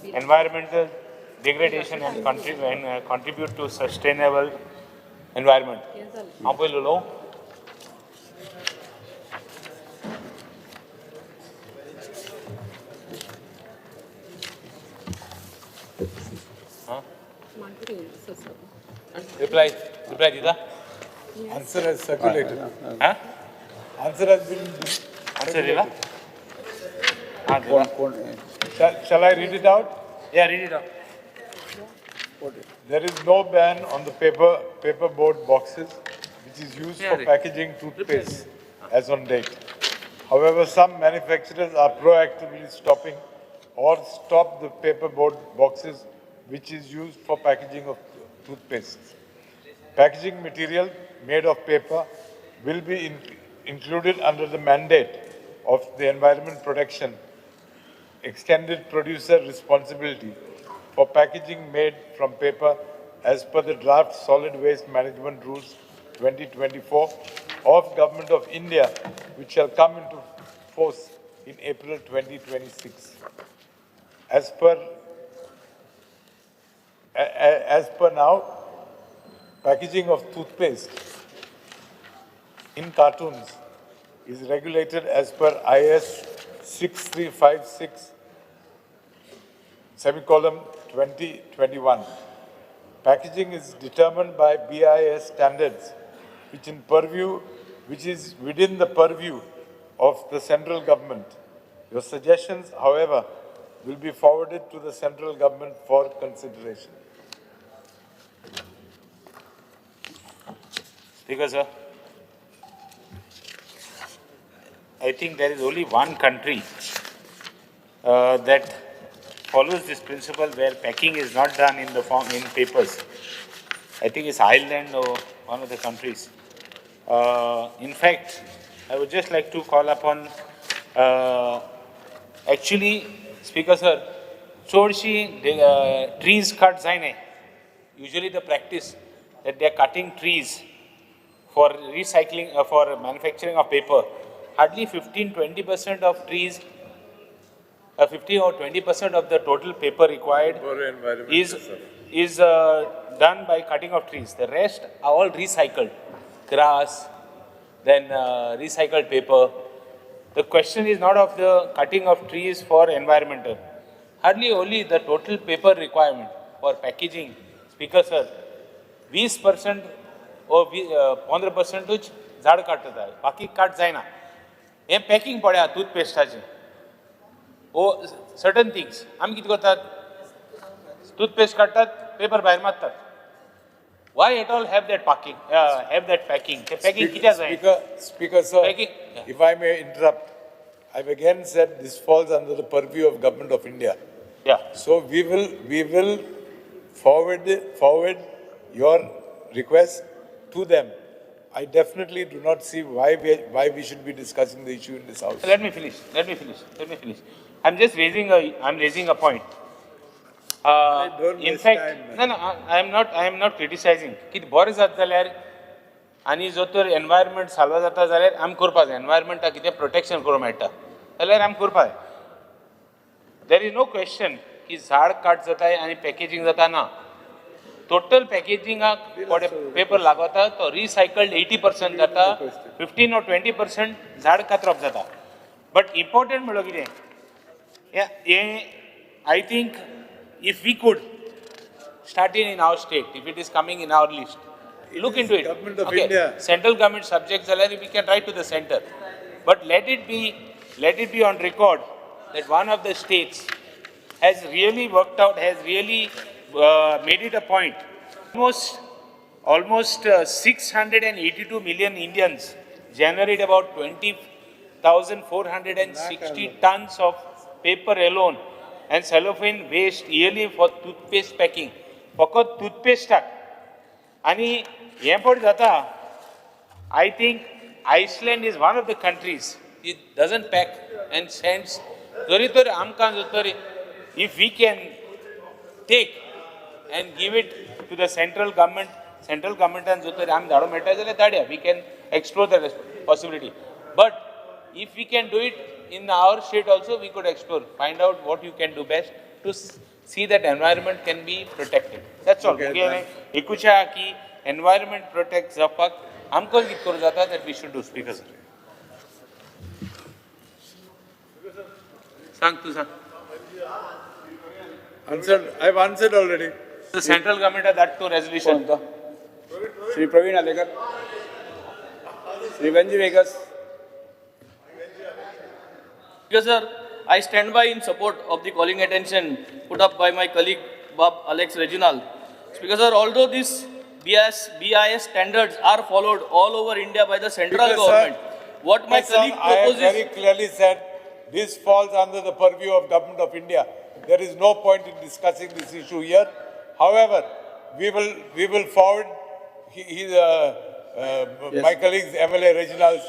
S8: environmental degradation and contribute to sustainable environment. हांव पयलो उलोवं? Reply, reply दिता?
S6: Answer has circulated.
S8: Huh?
S6: Answer has been.
S8: Answer दिला? हां, दिला.
S6: Shall I read it out?
S8: Yeah, read it out.
S6: There is no ban on the paperboard boxes, which is used for packaging toothpaste as on date. However, some manufacturers are proactively stopping or stop the paperboard boxes, which is used for packaging of toothpaste. Packaging material made of paper will be included under the mandate of the Environment Protection Extended Producer Responsibility for packaging made from paper as per the draft Solid Waste Management Rules 2024 of Government of India, which shall come into force in April 2026. As per now, packaging of toothpaste in cartoons is regulated as per IS 6356 /2021. Packaging is determined by BIS standards, which is within the purview of the central government. Your suggestions, however, will be forwarded to the central government for consideration.
S8: Speaker sir, I think there is only one country that follows this principle where packing is not done in the form in papers, I think it's Ireland or one of the countries. In fact, I would just like to call upon, actually, Speaker sir, चडशी trees cut जायनाय. Usually the practice that they are cutting trees for recycling, for manufacturing of paper. Hardly 15-20% of trees, 50 or 20% of the total paper required is done by cutting of trees. The rest are all recycled. Grass, then recycled paper. The question is not of the cutting of trees for environmental. Hardly only the total paper requirement for packaging. Speaker sir, 20% or 15% झाड काडटा, बाकी काट जायना. हें पॅकिंग पळया टूथपेस्टाचें ओ सर्टन थिंग्स आमी कितें करतात, टूथपेस्ट काडटात, पेपर भायर मारतात. Why at all have that packing? Have that packing? The packing कित्याक जाय?
S9: Speaker sir,
S8: packing.
S9: If I may interrupt, I've again said this falls under the purview of Government of India.
S8: Yeah.
S9: So we will forward your request to them. I definitely do not see why we should be discussing the issue in this house.
S8: Let me finish. I'm just raising a point. In fact, time, no, I am not criticizing. की बरें जाता जाल्यार आनी जो तर एनवायरमेंट साल्व जाता जाल्यार आमी करपा जाय. एनवायरमेंटाक कितें प्रोटेक्शन करूंक मेळटा जाल्यार आमी करपा जाय. There is no question की झाड काट जाता आनी पॅकेजींग जाता ना. टोटल पॅकेजिंगाक पेपर लागता तो रिसायकल्ड 80% जाता, 15 or 20% झाड कातरप जाता. बट इम्पॉर्टंट म्हणलो कितें हें, I think if we could start in our state, if it is coming in our list, look into it.
S9: Government of India.
S8: Central government subject जाल्यार we can write to the centre. But let it be on record that one of the states has really worked out, has really made it a point. Almost 682 million Indians generate about 20,460 tons of paper alone and cellophane waste yearly for toothpaste packing. फकत toothpaste आनी हें पळय जाता. I think Iceland is one of the countries it doesn't pack and sends. जरी तर आमकां जर if we can take and give it to the central government, central government जो तरी आमी धाडूंक मेळटा जाल्यार धाडया. We can explore the possibility. But if we can do it in our state also, we could explore, find out what you can do best to see that environment can be protected. That's all. एकूच आहा की environment protect जावपाक आमकां कितें करूं जाता that we should do. Speaker sir, सांग तूं सांग.
S9: Answered. I've answered already.
S8: The central government has that to resolution.
S4: Shri Praveen Alekar, Shri Venzy Viegas.
S1: Yes, sir, I stand by in support of the calling attention put up by my colleague Bob Alex Reginald. Speaker sir, although these BIS standards are followed all over India by the central government, what my colleague proposes...
S9: I have very clearly said this falls under the purview of Government of India. There is no point in discussing this issue here. However, we will forward my colleagues MLA Reginald.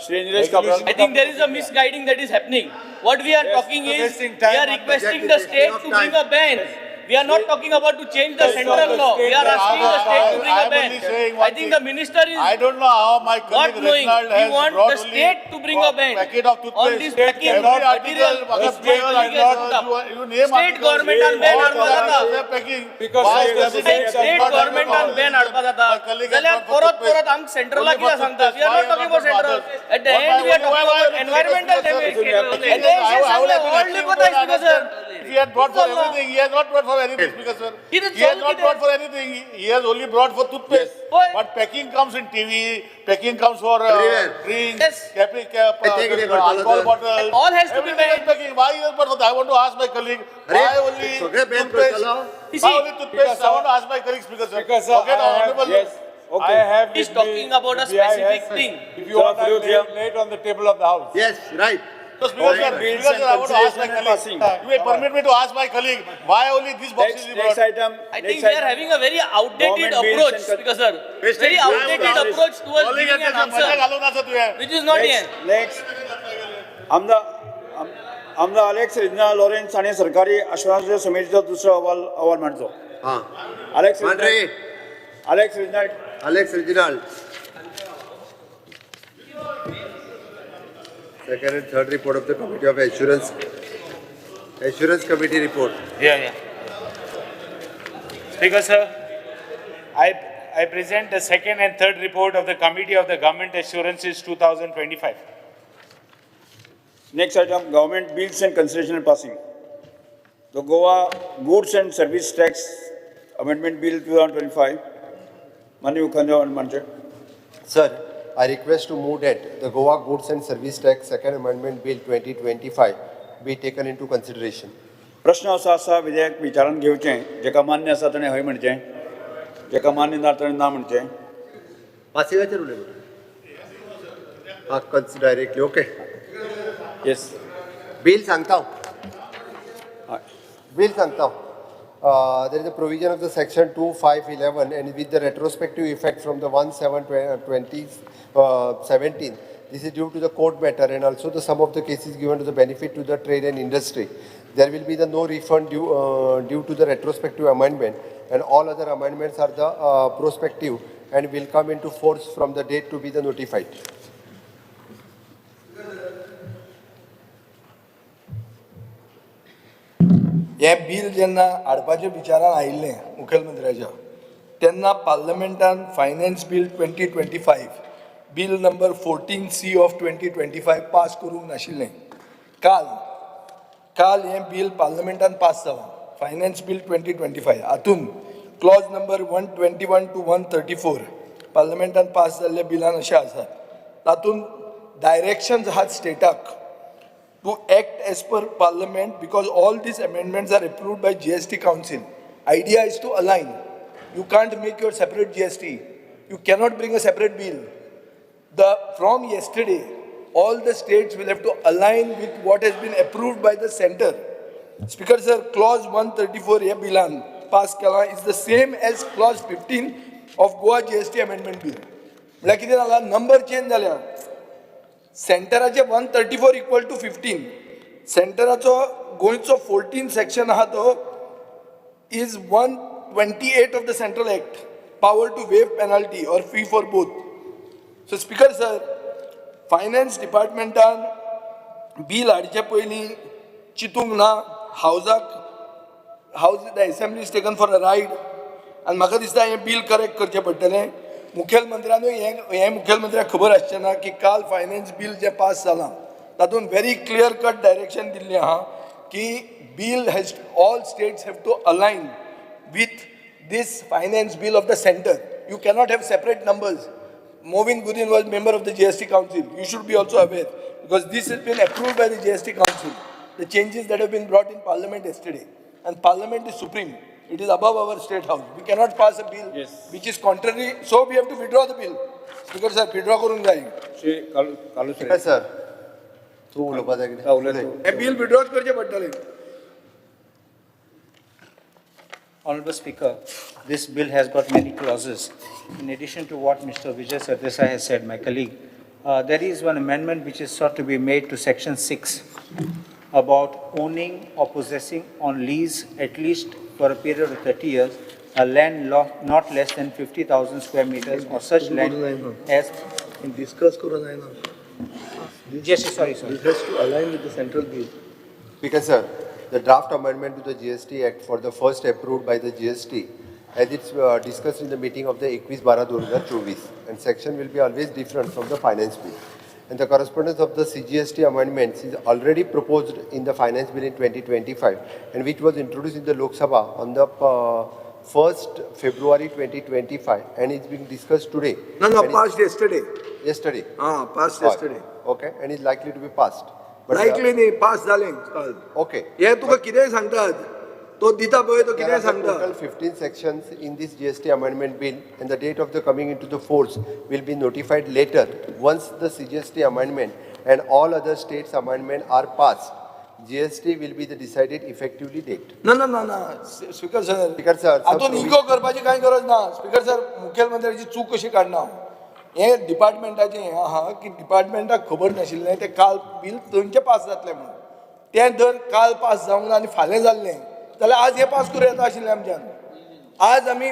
S1: I think there is a misguiding that is happening. What we are talking is, we are requesting the state to bring a ban. We are not talking about to change the central law. We are asking the state to bring a ban. I think the minister is
S7: I don't know how my colleague Reginald has
S1: We want the state to bring a ban on this packing material. State government on ban हाडपा जाता. State government on ban हाडपा जाता. जाल्यार परत परत आमकां सेंट्रला कितें सांगता? We are not talking about central. At the end we are talking about environmental damage.
S7: He had brought for everything. He has not brought for anything, Speaker sir. He has not brought for anything. He has only brought for toothpaste.
S1: Yes.
S7: But packing comes in TV, packing comes for drinks,
S1: yes,
S7: alcohol bottles.
S1: All has to be banned.
S7: Packing. Why he has brought for that? I want to ask my colleague. Why only toothpaste? Why only toothpaste? I want to ask my colleague, Speaker sir.
S9: Speaker sir, honorable.
S4: Yes. Okay.
S9: I have.
S1: He's talking about a specific thing.
S9: If you want, I lay it on the table of the house.
S3: Yes, right.
S7: So, Speaker sir,
S4: Bills
S7: Speaker sir, I
S4: and
S7: want to ask my
S4: consideration and
S7: colleague.
S4: passing.
S7: You may permit me to ask my colleague, why only these boxes
S4: Next,
S7: is
S4: next
S7: brought?
S4: item.
S1: I
S4: next
S1: think we are
S4: item.
S1: having a very outdated
S4: Government bills
S1: approach,
S4: and
S1: Speaker sir. Very outdated approach towards
S7: Colleague,
S1: giving an
S7: मजा
S1: answer,
S7: घालून आसा तुवें.
S1: which is not here.
S4: Next, next. आमदार आमदार अलेक्स रेजिनाल्ड लॉरेन्स हाणें सरकारी आश्वासनाच्या समितीचो दुसरो अहवाल अहवाल मांडचो.
S3: हां
S4: Alex
S3: Mandre.
S4: Alex Reginald.
S3: Alex Reginald. Second and third report of the Committee of Assurance, Assurance Committee report.
S8: Yeah. Speaker, sir, I present the second and third report of the Committee of the Government Assurances 2025.
S4: Next item, government bills and consideration and passing. The Goa Goods and Service Tax Amendment Bill 2025. माननीय मुख्यमंत्री मांडचे.
S3: Sir, I request to move that the Goa Goods and Service Tax Second Amendment Bill 2025 be taken into consideration.
S4: प्रश्न असो आसा विधेयक विचारान घेवचें, जेका मान्य आसा ताणें हय म्हणचें, जेका मान्य ना ताणें ना म्हणचें.
S3: पासिंगाचेर उलय. हां, कन्स डायरेक्टली, ओके.
S4: येस.
S3: बील सांगता हांव.
S4: हय.
S3: Bill सांगता. There is a provision of the section 2, 5, 11 and with the retrospective effect from the 1/7/2017. This is due to the court matter and also the sum of the cases given to the benefit to the trade and industry. There will be the no refund due to the retrospective amendment, and all other amendments are the prospective and will come into force from the date to be the notified.
S5: हें बील जेन्ना हाडपाच्या विचारान आयिल्लें मुखेलमंत्र्याच्या तेन्ना पार्लमेंटान finance bill 2025 bill number 14C of 2025 pass करूंक नाशिल्लें. काल काल हें बील पार्लमेंटान पास जालां, फायनान्स बील 2025. हातून clause number 121 to 134 पार्लमेंटान पास जाल्ल्या बिलान अशें आसात. तातूंत डायरेक्शन्स आहात स्टेटाक to act as per parliament because all these amendments are approved by GST Council. Idea is to align. You can't make your separate GST. You cannot bring a separate bill. From yesterday, all the states will have to align with what has been approved by the center. Speaker sir, clause 134 ह्या बिलान pass केला is the same as clause 15 of Goa GST amendment bill. म्हळ्यार कितें जाला, नंबर चेंज जाल्या. सेंटराचे 134 equal to 15, सेंटराचो गोंयचो 14 सेक्शन आहा तो is 128 of the Central Act, power to waive penalty or fee for both. So Speaker sir, finance डिपार्टमेंटान बील हाडचे पयलीं चिंतूंक ना. हावजाक house, the assembly is taken for a ride आनी म्हाका दिसता हें बील करेक्ट करचें पडटलें. मुखेलमंत्र्यानूय हें हें मुखेलमंत्र्याक खबर आसचें ना की काल फायनान्स बील जें पास जालां तातूंत व्हेरी क्लियर कट डायरेक्शन दिल्लें आहा की bill has all states have to align with this finance bill of the center. You cannot have separate numbers. Mauvin Godinho was member of the GST Council. You should be also aware because this has been approved by the GST Council. The changes that have been brought in Parliament yesterday. And Parliament is supreme. It is above our state house. We cannot pass a bill which is contrary. So we have to withdraw the bill. Speaker sir, withdraw करूंक जाय.
S4: श्री Carlos.
S3: Speaker sir, तूं उलोवपा जाय कितें?
S4: उलय तूं.
S5: हें bill withdraw करचें पडटलें.
S10: Honorable Speaker, this bill has got many clauses. In addition to what Mr. Vijay Sardessai has said, my colleague, there is one amendment which is sought to be made to Section 6 about owning or possessing on lease at least for a period of 30 years a land not less than 50,000 square meters or such land as...
S5: Discuss करूं जायना.
S10: Yes, sorry, sorry.
S5: This has to align with the central bill.
S3: Speaker sir, the draft amendment to the GST Act for the first approved by the GST as it's discussed in the meeting of the 21/12/2024, and section will be always different from the finance bill. And the correspondence of the CGST amendments is already proposed in the finance bill in 2025, and which was introduced in the Lok Sabha on the 1st February 2025, and it's being discussed today.
S5: No,
S3: And
S5: passed yesterday.
S3: Yesterday.
S5: Ah, passed yesterday.
S3: Okay, and it's likely to be passed. But,
S5: Likely न्ही, पास जालें काल.
S3: Okay.
S5: हे तुका कितेंय सांगतात, तो दिता पळय तो
S3: There
S5: कितेंय
S3: are the
S5: सांगता.
S3: total 15 sections in this GST amendment bill, and the date of the coming into the force will be notified later once the CGST amendment and all other states amendment are passed, GST will be the decided effectively date.
S5: ना ना ना ना, स्पीकर सर.
S3: Speaker sir,
S5: हातून इगो करपाची कांय गरज ना. स्पीकर सर, मुखेलमंत्र्याची चूक कशी काडना हांव. हें डिपार्टमेंटाचें हें आहा की डिपार्टमेंटाक खबर नाशिल्लें तें काल बील थंयचें पास जातलें म्हणून. तें जर काल पास जावंक ना आनी फाल्यां जाल्लें जाल्यार आज हें पास करूं येता आशिल्लें आमच्यान. आज आमी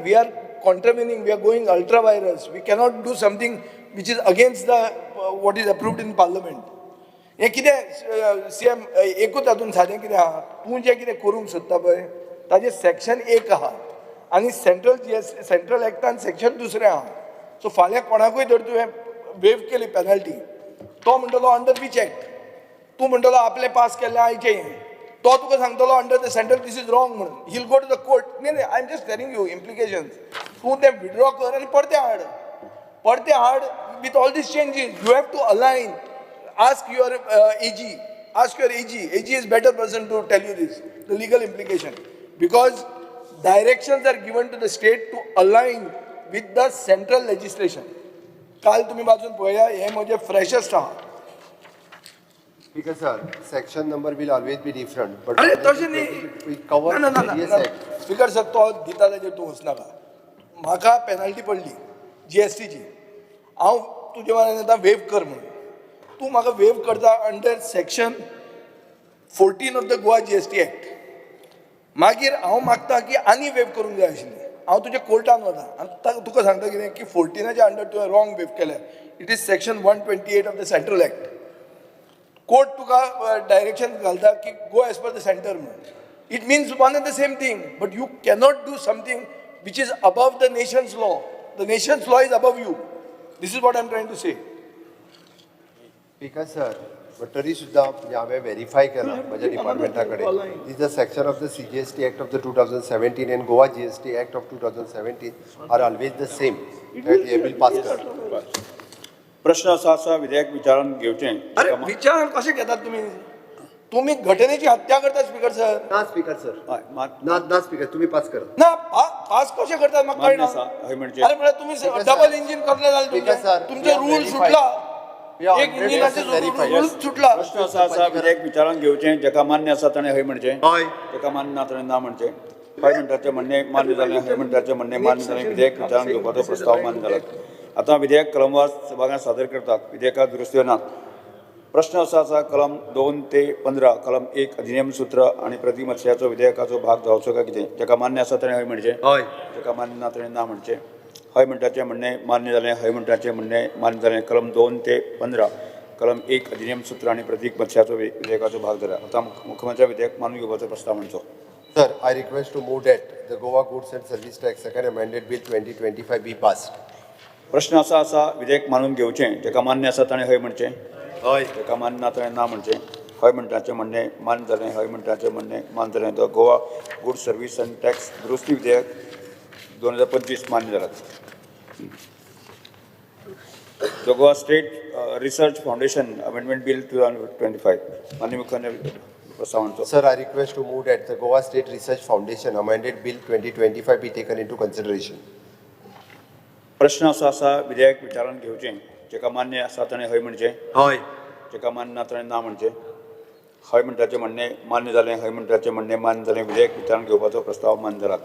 S5: we are contravening, we are going ultra vires. We cannot do something which is against the what is approved in parliament. हें कितें सी एम, एकूच हातून सादें कितें आहा, तूं जें कितें करूंक सोदता पळय ताजें सेक्शन एक आहा आनी सेंट्रल जीएस सेंट्रल एक्टान सेक्शन दुसरें आहा. सो फाल्यां कोणाकूय जर तुवें वेव केली पेनल्टी, तो म्हणटलो अंडर which act. तूं म्हणटलो आपलें पास केल्लें आयचें हें. तो तुका सांगतलो under the central this is wrong म्हणून. He'll go to the court. न्ही न्ही, I am just telling you implications. तूं तें विड्रॉ कर आनी परतें हाड, परतें हाड with all these changes. You have to align. Ask your AG, ask your AG. AG is better person to tell you this, the legal implication, because directions are given to the state to align with the central legislation. काल तुम्ही वाचून पळया, हे म्हजें फ्रेशस्ट आहा.
S3: Speaker sir, section number will always be different, but
S5: अरे तशें न्ही.
S3: We cover
S5: ना ना ना.
S3: various
S5: ना
S3: act.
S5: Speaker sir, तो दिता ताजेर तूं वचनाका. म्हाका पेनल्टी पडली जीएसटीची. हांव तुजे वांगडा येता वेव कर म्हणून. तूं म्हाका वेव करता under section 14 of the Goa GST Act. मागीर हांव मागता की आनी वेव करूंक जाय आशिल्लें. हांव तुज्या कोर्टान वता आनी तुका सांगता कितें की 14आच्या अंडर तुवें रॉंग वेव केलें. It is section 128 of the Central Act. Court तुका डायरेक्शन घालता की go as per the centre म्हणून. It means one and the same thing, but you cannot do something which is above the nation's law. The nation's law is above you. This is what I am trying to say.
S3: Speaker sir, but तरी सुद्दां म्हणजे हांवें verify केलां म्हज्या डिपार्टमेंटा कडेन, is the section of the CGST Act of the 2017 and Goa GST Act of 2017 are always the same. हे बील पास कर.
S4: प्रश्न असो आसा, विधेयक विचारून घेवचें.
S5: अरे, विचार कशें घेतात तुमी? तुमी घटनेची हत्या करतात स्पीकर सर.
S3: ना स्पीकर सर.
S4: हय, मात
S3: ना ना स्पीकर, तुमी पास करा.
S5: ना, पास कशें करतात म्हाका
S4: मान्य
S5: कळना.
S4: आसा, हय म्हणजे
S5: अरे, म्हळ्यार तुमी
S3: Speaker sir.
S5: Double engine कसलें जालें?
S3: Speaker sir,
S5: तुमचें,
S3: we are
S5: तुमचो रूल
S3: verified.
S5: सुटला.
S3: We are
S5: एक इंजिनाचे
S3: 100% verified.
S5: Rule सुटला.
S4: प्रश्न असो आसा, विधेयक विचारान घेवचें. जाका मान्य आसा ताणें हय म्हणचें.
S3: हय.
S4: जाका मान्य ना ताणें ना म्हणचें. हय म्हणटाचें म्हणणें मान्य जालें. हय म्हणटाचें म्हणणें मान्य जालें. विधेयक विचारान घेवपाचो प्रस्ताव मान्य जाला. आतां विधेयक कलमवार सभाघरांत सादर करतात. विधेयकाक दुरुस्त्यो नात. प्रश्न असो आसा, कलम 2 ते 15 कलम 1 अधिनियम सूत्र आनी प्रतिमत्स्याचो विधेयकाचो भाग जावचो काय कितें. जाका मान्य आसा ताणें हय म्हणचें.
S3: हय.
S4: जाका मान्य ना ताणें ना म्हणचें. हय म्हणटाचें म्हणणें मान्य जालें. हय म्हणटाचें म्हणणें मान्य जालें. कलम 2 ते 15 कलम 1 अधिनियम सूत्र आनी प्रतीक मत्स्याचो विधेयकाचो भाग जाला. आतां मुख्यमंत्री विधेयक मानून घेवपाचो प्रस्ताव म्हणचो.
S3: Sir, I request to move that the Goa Goods and Service Tax Second Amended Bill 2025 be passed.
S4: प्रश्न असो आसा, विधेयक मानून घेवचें. जाका मान्य आसा ताणें हय म्हणचें.
S3: हय.
S4: जाका मान्य ना ताणें ना म्हणचें. हय म्हणटाचें म्हणणें मान्य जालें. हय म्हणटाचें म्हणणें मान्य जालें. The Goa Good Service and Tax दुरुस्ती विधेयक 2025 मान्य जाला. The Goa State Research Foundation Amendment Bill 2025, माननीय मुख्यमंत्री प्रस्ताव मांडचो.
S3: Sir, I request to move that the Goa State Research Foundation Amended Bill 2025 be taken into consideration.
S4: प्रश्न असो आसा, विधेयक विचारान घेवचें. जाका मान्य आसा ताणें हय म्हणचें.
S3: हय.
S4: जाका मान्य ना ताणें ना म्हणचें. हय म्हणटाचें म्हणणें मान्य जालें. हय म्हणटाचें म्हणणें मान्य जालें. विधेयक विचारान घेवपाचो प्रस्ताव मान्य जाला.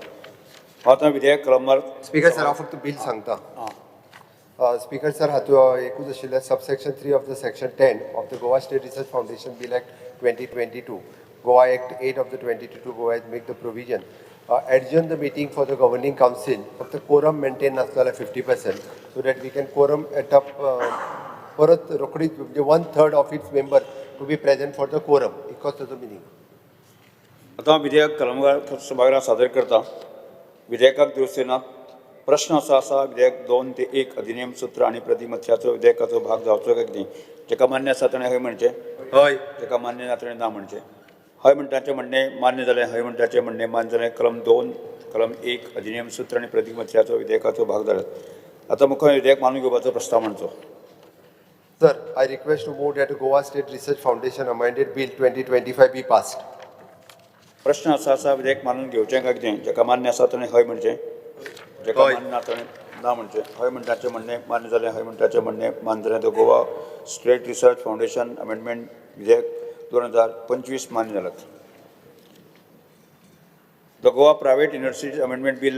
S4: हांव आतां विधेयक कलमवार
S3: स्पीकर सर, हांव फक्त बील सांगता. स्पीकर सर, हातूंत एकूच आशिल्लें, subsection 3 of the section 10 of the Goa State Research Foundation Bill Act 2022, Goa Act 8 of the 2022 Goa make the provision adjourn the meeting for the governing council. फक्त कोरम मेंटेन नासलो जाल्यार 50%, so that we can quorum at up परत रोखडीच, म्हणजे one third of its member to be present for the quorum. इतकोच ताजो मिनींग.
S4: आतां विधेयक कलमवार सभाघरात सादर करता. विधेयकाक दुरुस्ती नात. प्रश्न असो आसा, विधेयक 2 ते 1 अधिनियम सूत्र आनी प्रतिमत्स्याचो विधेयकाचो भाग जावचो काय कितें. जाका मान्य आसा ताणें हय म्हणचें.
S3: हय.
S4: जाका मान्य ना ताणें ना म्हणचें. हय म्हणटाचें म्हणणें मान्य जालें. हय म्हणटाचें म्हणणें मान्य जालें. कलम 2 कलम 1 अधिनियम सूत्र आनी प्रतिमत्स्याचो विधेयकाचो भाग जाला. आतां मुख्य विधेयक मानून घेवपाचो प्रस्ताव मांडचो.
S3: Sir, I request to move that Goa State Research Foundation Amended Bill 2025 be passed.
S4: प्रश्न असो आसा, विधेयक मानून घेवचें काय कितें. जाका मान्य आसा ताणें हय म्हणचें. जाका
S3: हय.
S4: मान्य ना ताणें ना म्हणचें. हय म्हणटाचें म्हणणें मान्य जालें. हय म्हणटाचें म्हणणें मान्य जालें. The Goa State Research Foundation Amendment विधेयक 2025 मान्य जालात. The Goa Private Universities Amendment Bill,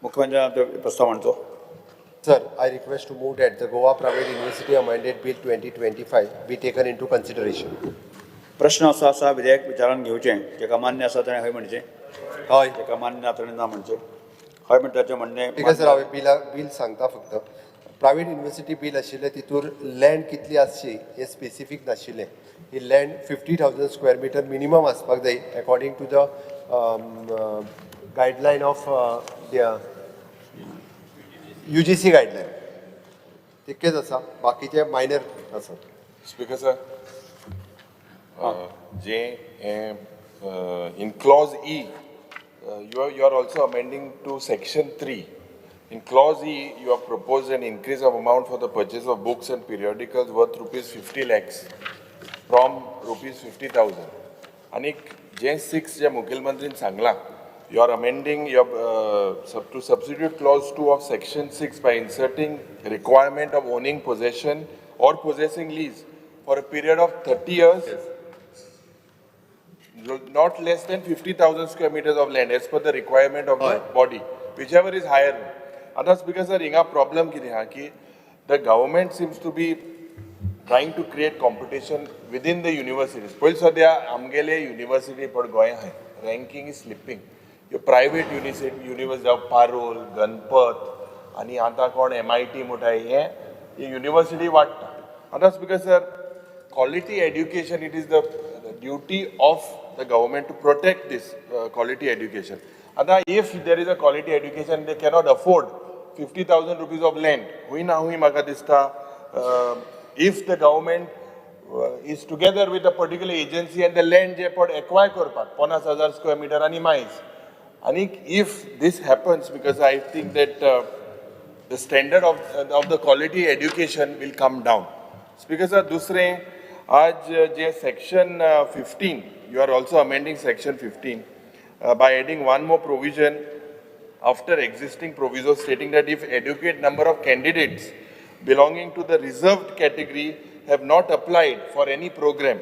S4: मुख्यमंत्र्यान प्रस्ताव मांडचो.
S3: Sir, I request to move that the Goa Private University Amended Bill 2025 be taken into consideration.
S4: प्रश्न असो आसा, विधेयक विचारान घेवचें. जेका मान्य आसा ताणें हय म्हणचें.
S3: हय.
S4: जेका मान्य ना ताणें ना म्हणचें. हय म्हणटाचें म्हणणें
S3: ठीक आसा सर, हांवें बिला बील सांगता फक्त. प्रायवेट युनिवर्सिटी बील आशिल्लें, तितूर लँड कितली आसची हें स्पेसिफीक नाशिल्लें. ही land 50,000 square meter minimum आसपाक जाय according to the guideline of UGC guideline. तितकेंच आसा, बाकीचे मायनर आसा.
S6: Speaker sir, J in clause E, you are also amending to section 3. In clause E, you have proposed an increase of amount for the purchase of books and periodicals worth rupees 50 lakhs from rupees 50,000. आनी जे सिक्स जे मुखेलमंत्रीन सांगलां, you are amending your to substitute clause 2 of section 6 by inserting requirement of owning possession or possessing lease for a period of 30 years, not less than 50,000 square meters of land as per the requirement of the body, whichever is higher. आतां स्पीकर सर, हिंगा प्रॉब्लम कितें आहा की the government seems to be trying to create competition within the universities. पयलीं सद्या आमगेले युनिवर्सिटी पळय गोंया आहाय, रँकींग is slipping. ह्यो प्रायवेट युनिवर्सिटी जावं पारोल, गणपत आनी आतां कोण एमआयटी म्हणटा, हे युनिवर्सिटी वाडटा. आतां speaker sir, quality education, it is the duty of the government to protect this quality education. आतां if there is a quality education, they cannot afford 50,000 rupees of land. हुंय ना हुंय म्हाका दिसता, if the government is together with a particular agency and the land जे पड एक्वायर करपाक 50,000 स्क्वेअर मिटर आनी मायज, आनी if this happens, because I think that the standard of the quality education will come down. Speaker sir, दुसरें आज जे section 15, you are also amending section 15 by adding one more provision after existing proviso stating that if adequate number of candidates belonging to the reserved category have not applied for any program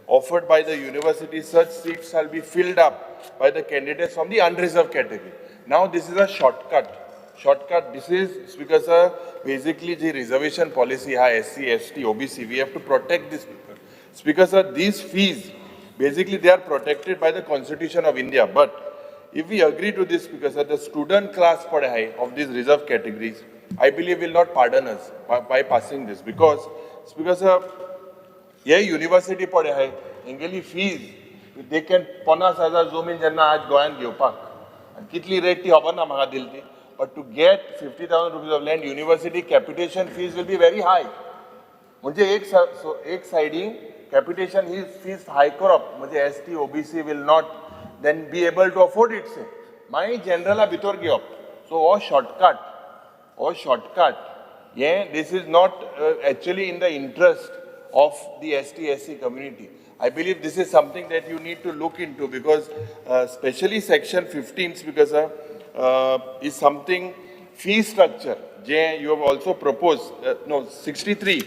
S6: offered by the university, such seats shall be filled up by the candidates from the unreserved category. Now this is a shortcut. Shortcut, this is because basically the reservation policy, SC, ST, OBC, we have to protect these people. Speaker sir, these fees, basically they are protected by the Constitution of India, but if we agree to this, because the student class for high of these reserved categories, I believe will not pardon us by passing this, because because hey university पळय आहाय, हेंगेली fees they can 50,000 जमीन जेन्ना आज गोंयांत घेवपाक आनी कितली रेट ती खबर ना म्हाका दिली ती, but to get 50,000 rupees of land, university capitation fees will be very high. म्हणजे एक सायडीन कॅपिटेशन ही फीज हाय करप म्हणजे ST OBC will not then be able to afford it. से मागीर जनरला भितर घेवप. सो हो शॉर्टकट हे this is not actually in the interest of the ST SC community. I believe this is something that you need to look into, because especially section 15, because is something fee structure J you have also proposed, no 63,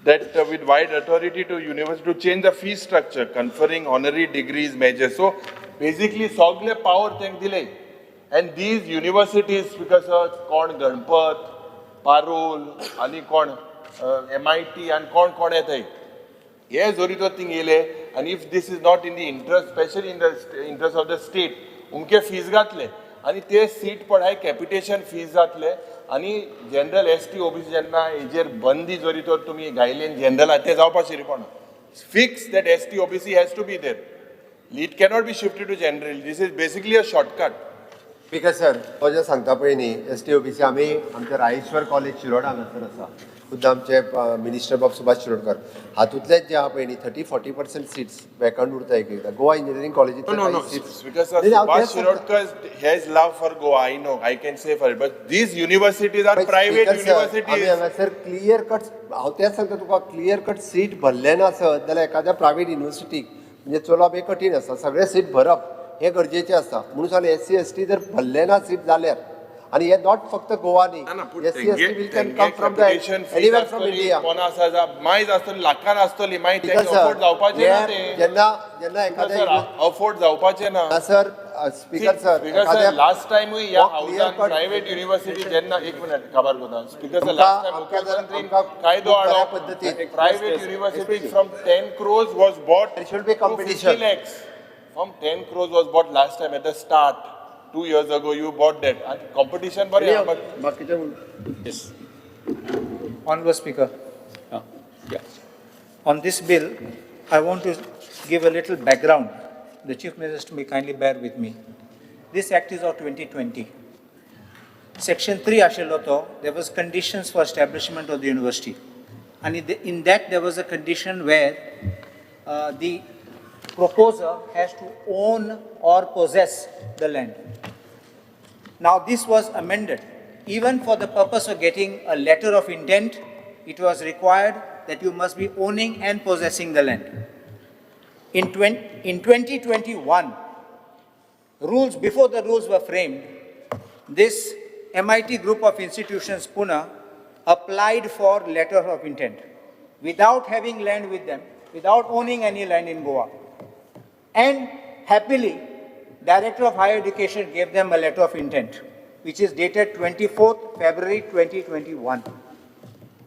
S6: that with wide authority to university to change the fee structure, conferring honorary degrees measures. So basically sogle power tank delay, and these universities, because kon Ganpat, Parul ani kon MIT and कोण कोण येताय, हे जरी तर थिंग येयले, आनी if this is not in the interest, specially in the interest of the state, उमके फीज घातले आनी ते सीट पळय कॅपिटेशन फीज जातले आनी जनरल ST OBC जेन्ना हेजेर बंदी जरी तर तुमी घायले जनरल ते जावपा शिरपणा. Fix that ST OBC has to be there, it cannot be shifted to general. This is basically a shortcut.
S3: Speaker sir, तो जे सांगता पळय न्ही ST OBC, आमी आमच्या रायेश्वर कॉलेज शिरोडा हांगासर आसा, खुद्द आमचे मिनिस्टर बाब सुभाष शिरोडकर, हातूंतलेच जे आहा पळय न्ही 30-40% सीट्स वेकंट उरता एक एकदां. गोवा इंजिनियरींग कॉलेजींतले seats.
S6: Subhash Shirodkar has love for Goa, I know, I can say for it, but these universities are private universities.
S3: आमी हांगासर क्लियर कट, हांव तेंच सांगता तुका, क्लियर कट सीट भरले ना आसत जाल्यार एखाद्या प्रायवेट युनिवर्सिटीक म्हणजे चलोवप हें कठीण आसा. सगळे सीट भरप हें गरजेचें आसता. म्हणून सांगलें SC ST जर भरले ना सीट जाल्यार आनी हे not फक्त गोवा न्ही, S C S T bill can come from the anywhere from India.
S6: कोण आसा मायज आसतली, लाखान आसतली, मागीर तेंकां अफोर्ड जावपाचें ना तें.
S3: जेन्ना जेन्ना एखाद्या
S6: अफोर्ड जावपाचें ना.
S3: Sir, speaker sir,
S6: sir, last टायमूय ह्या हावसान प्रायव्हेट युनिव्हर्सिटी जेन्ना, एक मिनट काबार करता स्पीकर सर, लास्ट टायम मुख्यमंत्री कायदो हाडलो, private university from 10 crores was bought
S3: There should be competition.
S6: 50 lakhs. From 10 crores was bought last time at the start. 2 years ago you bought that. And competition बरें, but
S4: Yes.
S10: Honorable Speaker.
S4: Yeah.
S10: On this bill, I want to give a little background. The Chief Minister may kindly bear with me. This act is of 2020. Section 3 आशिल्लो तो, there was conditions for establishment of the university. And in that there was a condition where the proposer has to own or possess the land. Now this was amended. Even for the purpose of getting a letter of intent, it was required that you must be owning and possessing the land. In 2021, rules, before the rules were framed, this MIT group of institutions, Pune, applied for letter of intent without having land with them, without owning any land in Goa. And happily, Director of Higher Education gave them a letter of intent, which is dated 24th February 2021.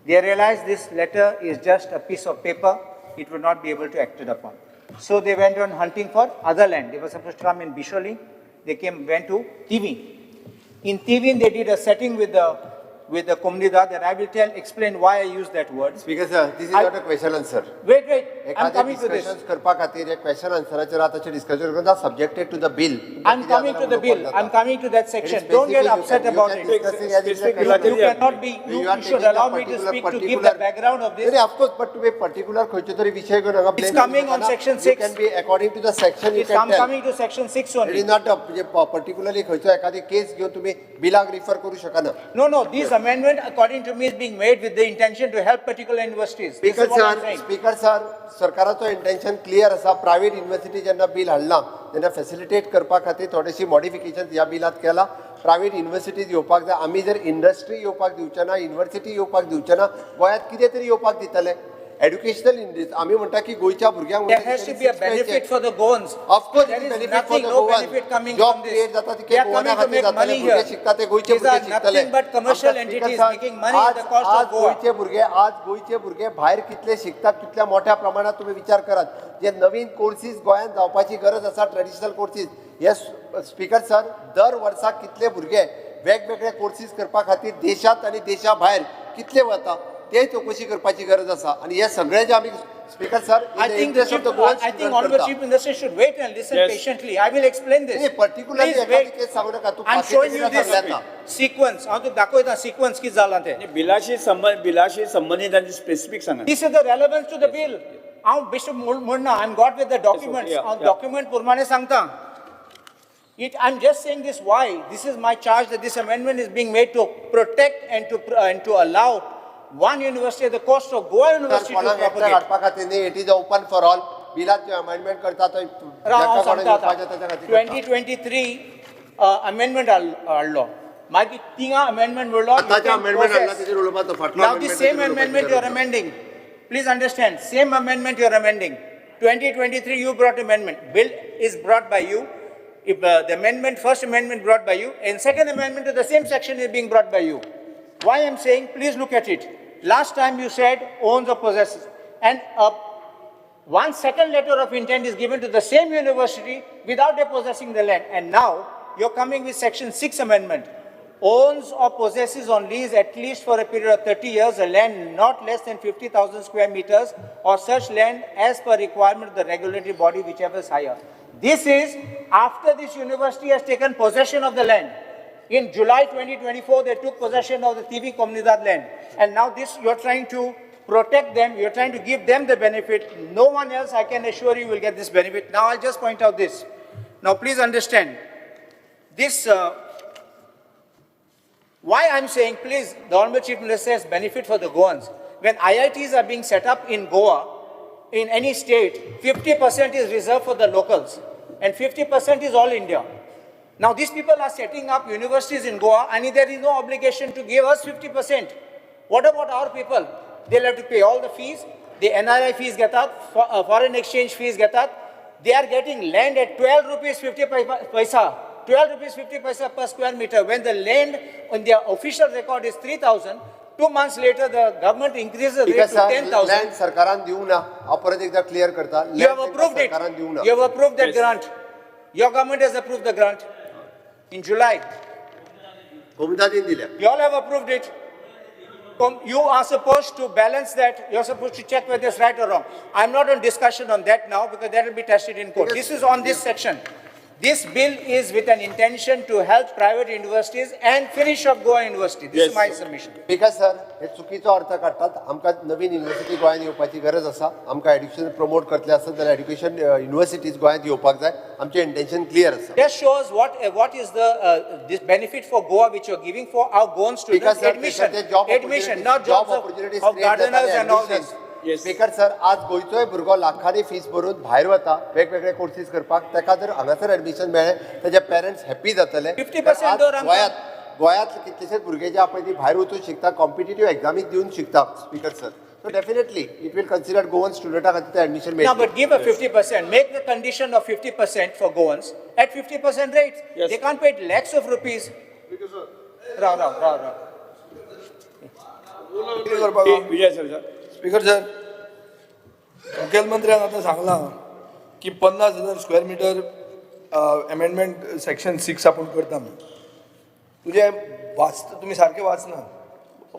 S10: They realized this letter is just a piece of paper, it would not be able to act it upon. So they went on hunting for other land. They were supposed to come in Bisholi. They went to Tivim. In Tivim, they did a setting with the Comunidad, and I will explain why I use that word.
S3: Speaker sir, this is not a question answer.
S10: Wait, I'm coming to this.
S3: करपा खातीर एक क्वेश्चन आन्सराचेर आतांचे डिस्कशन करता, subjected to the bill.
S10: I'm coming to the bill. I'm coming to that section. Don't get upset about it. You cannot be, you should allow me to speak to give the background of this.
S3: Of course, but तुमी पर्टिक्युलर खंयचो तरी विशय घेवन हांगा
S10: It's coming on section 6.
S3: You can be according to the section, you can
S10: I'm coming to section 6 only.
S3: It is not particularly खंयचो एखादी केस घेवन तुमी बिलाक रिफर करू शकना.
S10: No, no, this amendment according to me is being made with the intention to help particular universities.
S3: Speaker sir, Speaker sir, सरकाराचो इंटेन्शन क्लियर आसा. प्रायव्हेट युनिव्हर्सिटी जेन्ना बील हाडला तेन्ना फॅसिलिटेट करपा खातीर थोडेशी मॉडिफिकेशन ह्या बिलांत केला. प्रायव्हेट युनिव्हर्सिटीज येवपाक जाय. आमी जर इंडस्ट्री येवपाक दिवचे ना, युनिव्हर्सिटी येवपाक दिवचे ना, गोंयांत कितें तरी येवपाक दितले. एड्युकेशनल इंडस्ट्री आमी म्हणटा की गोंयच्या भुरग्यांक
S10: There has to be a benefit for the Goans.
S3: Of course,
S10: there is
S3: benefit for
S10: nothing,
S3: the
S10: no
S3: Goan.
S10: benefit coming
S3: Job
S10: from this.
S3: create जाता तितके
S10: They are
S3: गोवाना
S10: coming to
S3: खातीर
S10: make
S3: जातले,
S10: money
S3: भुरगे
S10: here.
S3: शिकता ते गोंयचे
S10: These
S3: भुरगे
S10: are
S3: शिकतले.
S10: nothing but commercial
S3: आमकां
S10: entities
S3: speaker
S10: making money at the cost of
S3: आज
S10: Goa.
S3: गोंयचे भुरगे भायर कितले शिकतात तितल्या मोठ्या प्रमाणात तुम्ही विचार करात. जे नवीन कोर्सीस गोंयांत जावपाची गरज आसा, ट्रेडिशनल कोर्सीस, हे स्पीकर सर दर वर्सा कितले भुरगे वेगवेगळे कोर्सीस करपा खातीर देशांत आनी देशा भायर कितले वता ते चवकशी करपाची गरज आसा. आनी हे सगळे जे आमी speaker sir,
S10: I think the chief, I think Honorable Chief Minister should wait and listen patiently. I will explain this.
S3: Particularly
S10: Please
S3: एखादी
S10: wait.
S3: केस सांगू नका. तूं
S10: I'm showing you this sequence. हांव तुका दाखयता sequence कितें जालां तें.
S4: बिलाशी संबंदीत आनी स्पेसिफीक सांगा.
S10: This is the relevance to the bill. हांव बेश्टो म्हणना. I'm got with the documents. हांव डॉक्युमेंट प्रमाणे सांगता. I'm just saying this why. This is my charge that this amendment is being made to protect and to allow one university at the cost of Goa University to propagate.
S3: हाडपा खातीर न्ही, it is open for all. बिलात जे अमेंडमेंट करता तो
S10: हांव सांगता आतां 2023 अमेंडमेंट हाडलो, मागीर तिंगा अमेंडमेंट म्हणलो.
S3: आतांचे अमेंडमेंट हाडला तेजेर उलोवपाचो, फाटलो.
S10: Now the same amendment you are amending. Please understand, same amendment you are amending. 2023 you brought amendment. Bill is brought by you. If the amendment, first amendment brought by you, and second amendment to the same section is being brought by you. Why I am saying, please look at it. Last time you said owns or possesses, and one second letter of intent is given to the same university without their possessing the land. And now you're coming with section 6 amendment. Owns or possesses on lease at least for a period of 30 years a land not less than 50,000 square meters or such land as per requirement of the regulatory body, whichever is higher. This is after this university has taken possession of the land. In July 2024, they took possession of the Tivim Comunidad land. And now this, you're trying to protect them, you're trying to give them the benefit. No one else, I can assure you, will get this benefit. Now, I'll just point out this. Now, please understand, this, why I'm saying, please, the Honorable Chief Minister says benefit for the Goans. When IITs are being set up in Goa, in any state, 50% is reserved for the locals and 50% is all India. Now these people are setting up universities in Goa and there is no obligation to give us 50%. What about our people? They'll have to pay all the fees, the NRI fees घेतात, foreign exchange fees घेतात. They are getting land at 12 rupees 50 paisa, 12 rupees 50 paisa per square meter. When the land on their official record is 3,000, 2 months later the government increases the rate to 10,000.
S3: Land सरकारान दिवंक ना. हांव परत एकदा क्लियर करता.
S10: You have approved it.
S3: सरकारान दिवंक ना.
S10: You have approved that grant. Your government has approved the grant in July.
S3: कोमुनिदादीन दिल्या.
S10: You all have approved it. You are supposed to balance that. You're supposed to check whether it's right or wrong. I'm not on discussion on that now because that will be tested in court. This is on this section. This bill is with an intention to help private universities and finish off Goa University. This is my submission.
S3: Because sir, हे चुकीचो अर्थ काडटात. आमकां नवीन युनिवर्सिटी गोंयांत येवपाची गरज आसा. आमकां एड्युकेशन प्रमोट करतले आसत जाल्यार एड्युकेशन युनिवर्सिटीज गोंयांत येवपाक जाय. आमचें इंटेन्शन क्लियर आसा.
S10: That shows what is the this benefit for Goa which you're giving for our Goan students.
S3: Because sir,
S10: Admission,
S3: job
S10: admission, not
S3: job
S10: jobs of,
S3: opportunities
S10: of gardeners and all this.
S3: Speaker sir, आज गोंयचोय भुरगो लाखांनी फीस भरून भायर वता वेगवेगळे कोर्सीस करपाक. ताका जर हांगासर एडमिशन मेळ्ळें, ताजे पेरंट्स हॅप्पी जातले.
S10: 50%
S3: आज
S10: दर आमकां.
S3: गोंयांत कितलेशेच भुरगे जे आहा पळय ती भायर वचून शिकता, कॉम्पिटेटीव एग्जामीक दिवन शिकता, speaker sir. So definitely it will consider Goan स्टुडंटा खातीर एडमिशन
S10: No,
S3: मेळटलें.
S10: but give a 50%, make the condition of 50% for Goans at 50% rates.
S1: Yes.
S10: They can't pay lakhs of rupees. Rao, Rao, Rao, Rao.
S5: कितें करपाक
S4: विजय sir.
S5: Speaker sir, मुखेलमंत्र्यान आतां सांगलां की 50,000 square meter amendment section 6 आपूण करता म्हणून. तुजें वाचता तुमी सारकें वाचना.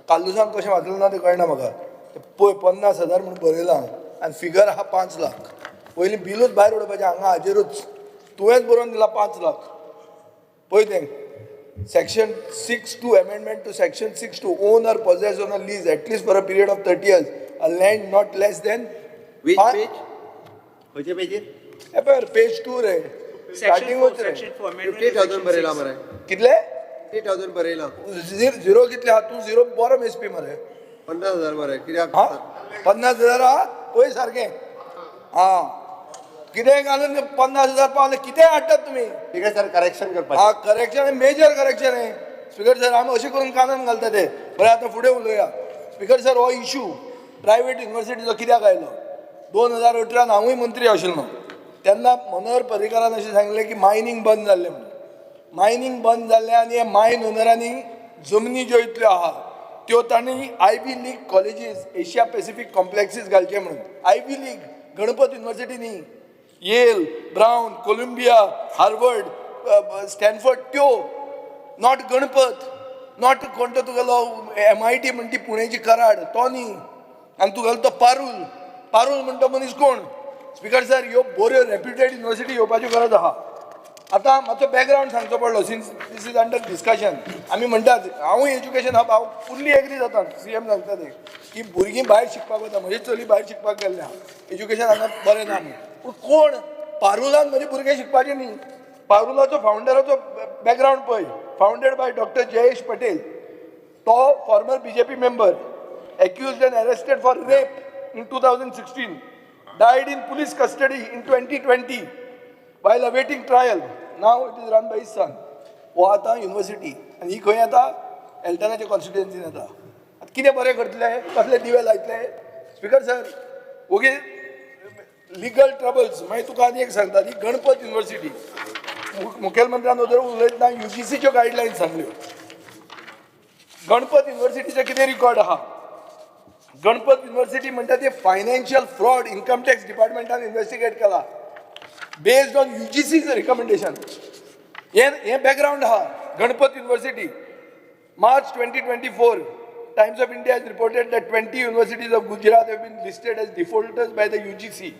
S5: काल्लुसान कशें वाचलें ना तें कळना म्हाका. तें पळय, 50,000 म्हूण बरयलां आनी फिगर आहा 5 लाख. पयलीं बिलूच भायर उडोवपाचें हांगा हाजेरूच. तुवेंच बरोवन दिलां 5 लाख. पळय तें section 6(2), amendment to section 6(2), own or possess on a lease at least for a period of 30 years a land not less than
S3: Which page? खंयचे पेजीर?
S5: हे पळय, पेज 2 रे.
S10: Section
S5: स्टार्टिंगूच
S10: 4,
S5: रे.
S10: section 4, amendment
S3: fifty
S10: to
S3: thousand
S10: section
S3: बरयलां
S10: 6.
S3: मरे.
S5: कितले?
S3: 50,000 बरयलां.
S5: झिरो कितले आहा? तूं झिरो बरो मेजपी मरे.
S3: 50,000 मरे कित्याक?
S5: हा, 50,000 आहा पळय सारकें. हा, कितें घालून 50,000 पावले, कितें हाडटात तुमी?
S3: स्पीकर सर, करेक्शन करपाचें.
S5: हा, करेक्शन, मेजर करेक्शन आहे. स्पीकर सर, आमी अशें करून कानान घालता ते. बरें, आतां फुडें उलोवया. स्पीकर सर, हो इशू प्रायवेट युनिवर्सिटीचो कित्याक आयलो? 2018न हांवूय मंत्री आशिल्लो तेन्ना मनोहर पर्रीकारान अशें सांगलें की मायनींग बंद जाल्लें म्हणून. मायनींग बंद जाल्लें आनी हे मायन ओनरांनी जमनी ज्यो इतल्यो आहा त्यो तांणी Ivy League colleges, Asia Pacific complexes घालचे म्हणून. आयवी लीग, गणपत युनिवर्सिटी न्ही, Yale, brown, Columbia, Harvard, Stanford त्यो, not Ganpat, not कोण तो तुगेलो एमआयटी म्हणटी पुणेची कराड तो न्ही, आनी तुगेलो तो पारूल, पारूल म्हणटा मनीस कोण. स्पीकर सर, ह्यो बऱ्यो रेप्युटेड युनिवर्सिटी येवपाच्यो गरज आहा. आतां मातसो बॅकग्रावंड सांगचो पडलो since this is under discussion. आमी म्हणटात, हांवूय एज्युकेशन हब, हांव फुल्ली एग्री जाता सीएम सांगता ते की भुरगीं भायर शिकपाक वता. म्हजी चली भायर शिकपाक गेल्लें आहा, एज्युकेशन हांगा बरें ना म्हणून. पूण कोण पारुलान म्हजे भुरगे शिकपाचे न्ही. पारुलाचो फावंडराचो बॅकग्रावंड पळय. Founded by Doctor Jayesh Patel, तो former BJP member, accused and arrested for rape in 2016, died in police custody in 2020 while awaiting trial. Now it is run by his son. हो आतां युनिवर्सिटी आनी ही खंय येता? एल्टनाच्या कॉन्स्टिट्युएन्सीन येता. आतां कितें बरें करतले? कसले दिवे लायतले? स्पीकर सर, ओगी लिगल ट्रबल्स. मागीर तुका आनी एक सांगता, ही गणपत युनिवर्सिटी मुखेलमंत्र्यान वचून उलयतना युजीसीच्यो गायडलायन्स सांगल्यो. गणपत युनिवर्सिटीचें कितें रिकॉर्ड आहा? गणपत युनिवर्सिटी म्हणटा ते फायनान्शियल फ्रॉड इन्कम टॅक्स डिपार्टमेंटान इन्व्हेस्टिगेट केला बेस्ड ऑन युजीसीज रिकमेंडेशन. हे हे बॅकग्रावंड आहा. Ganpat university, March 2024, Times of India has reported that 20 universities of Gujarat have been listed as defaulters by the UGC.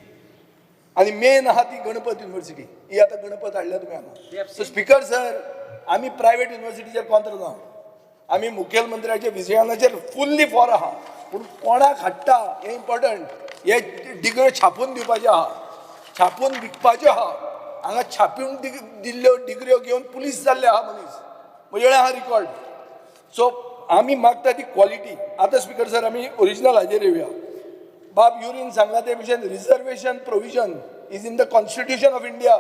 S5: आणि मेन आहा ती गणपत युनिवर्सिटी. ही आतां गणपत हाडल्या तुमी हांगा. सो स्पीकर सर, आमी प्रायवेट युनिवर्सिटीचेर कॉन्त्र ना. आमी मुखेलमंत्र्याच्या विजयानाचेर फुल्ली फॉर आहा. पूण कोणाक हाडटा हें इम्पॉर्टंट. हे डिग्र्यो छापून दिवपाच्यो आहा, छापून विकपाच्यो आहा. हांगा छापून दिल्ल्यो डिग्र्यो घेवन पुलीस जाल्ले आहा मनीस. म्हजे कडेन आहा रिकॉर्ड. सो आमी मागता ती क्वॉलिटी. आतां स्पीकर सर, आमी ओरिजिनल हाजेर येवया. बाब युरीन सांगला ते भशेन, reservation provision is in the constitution of India.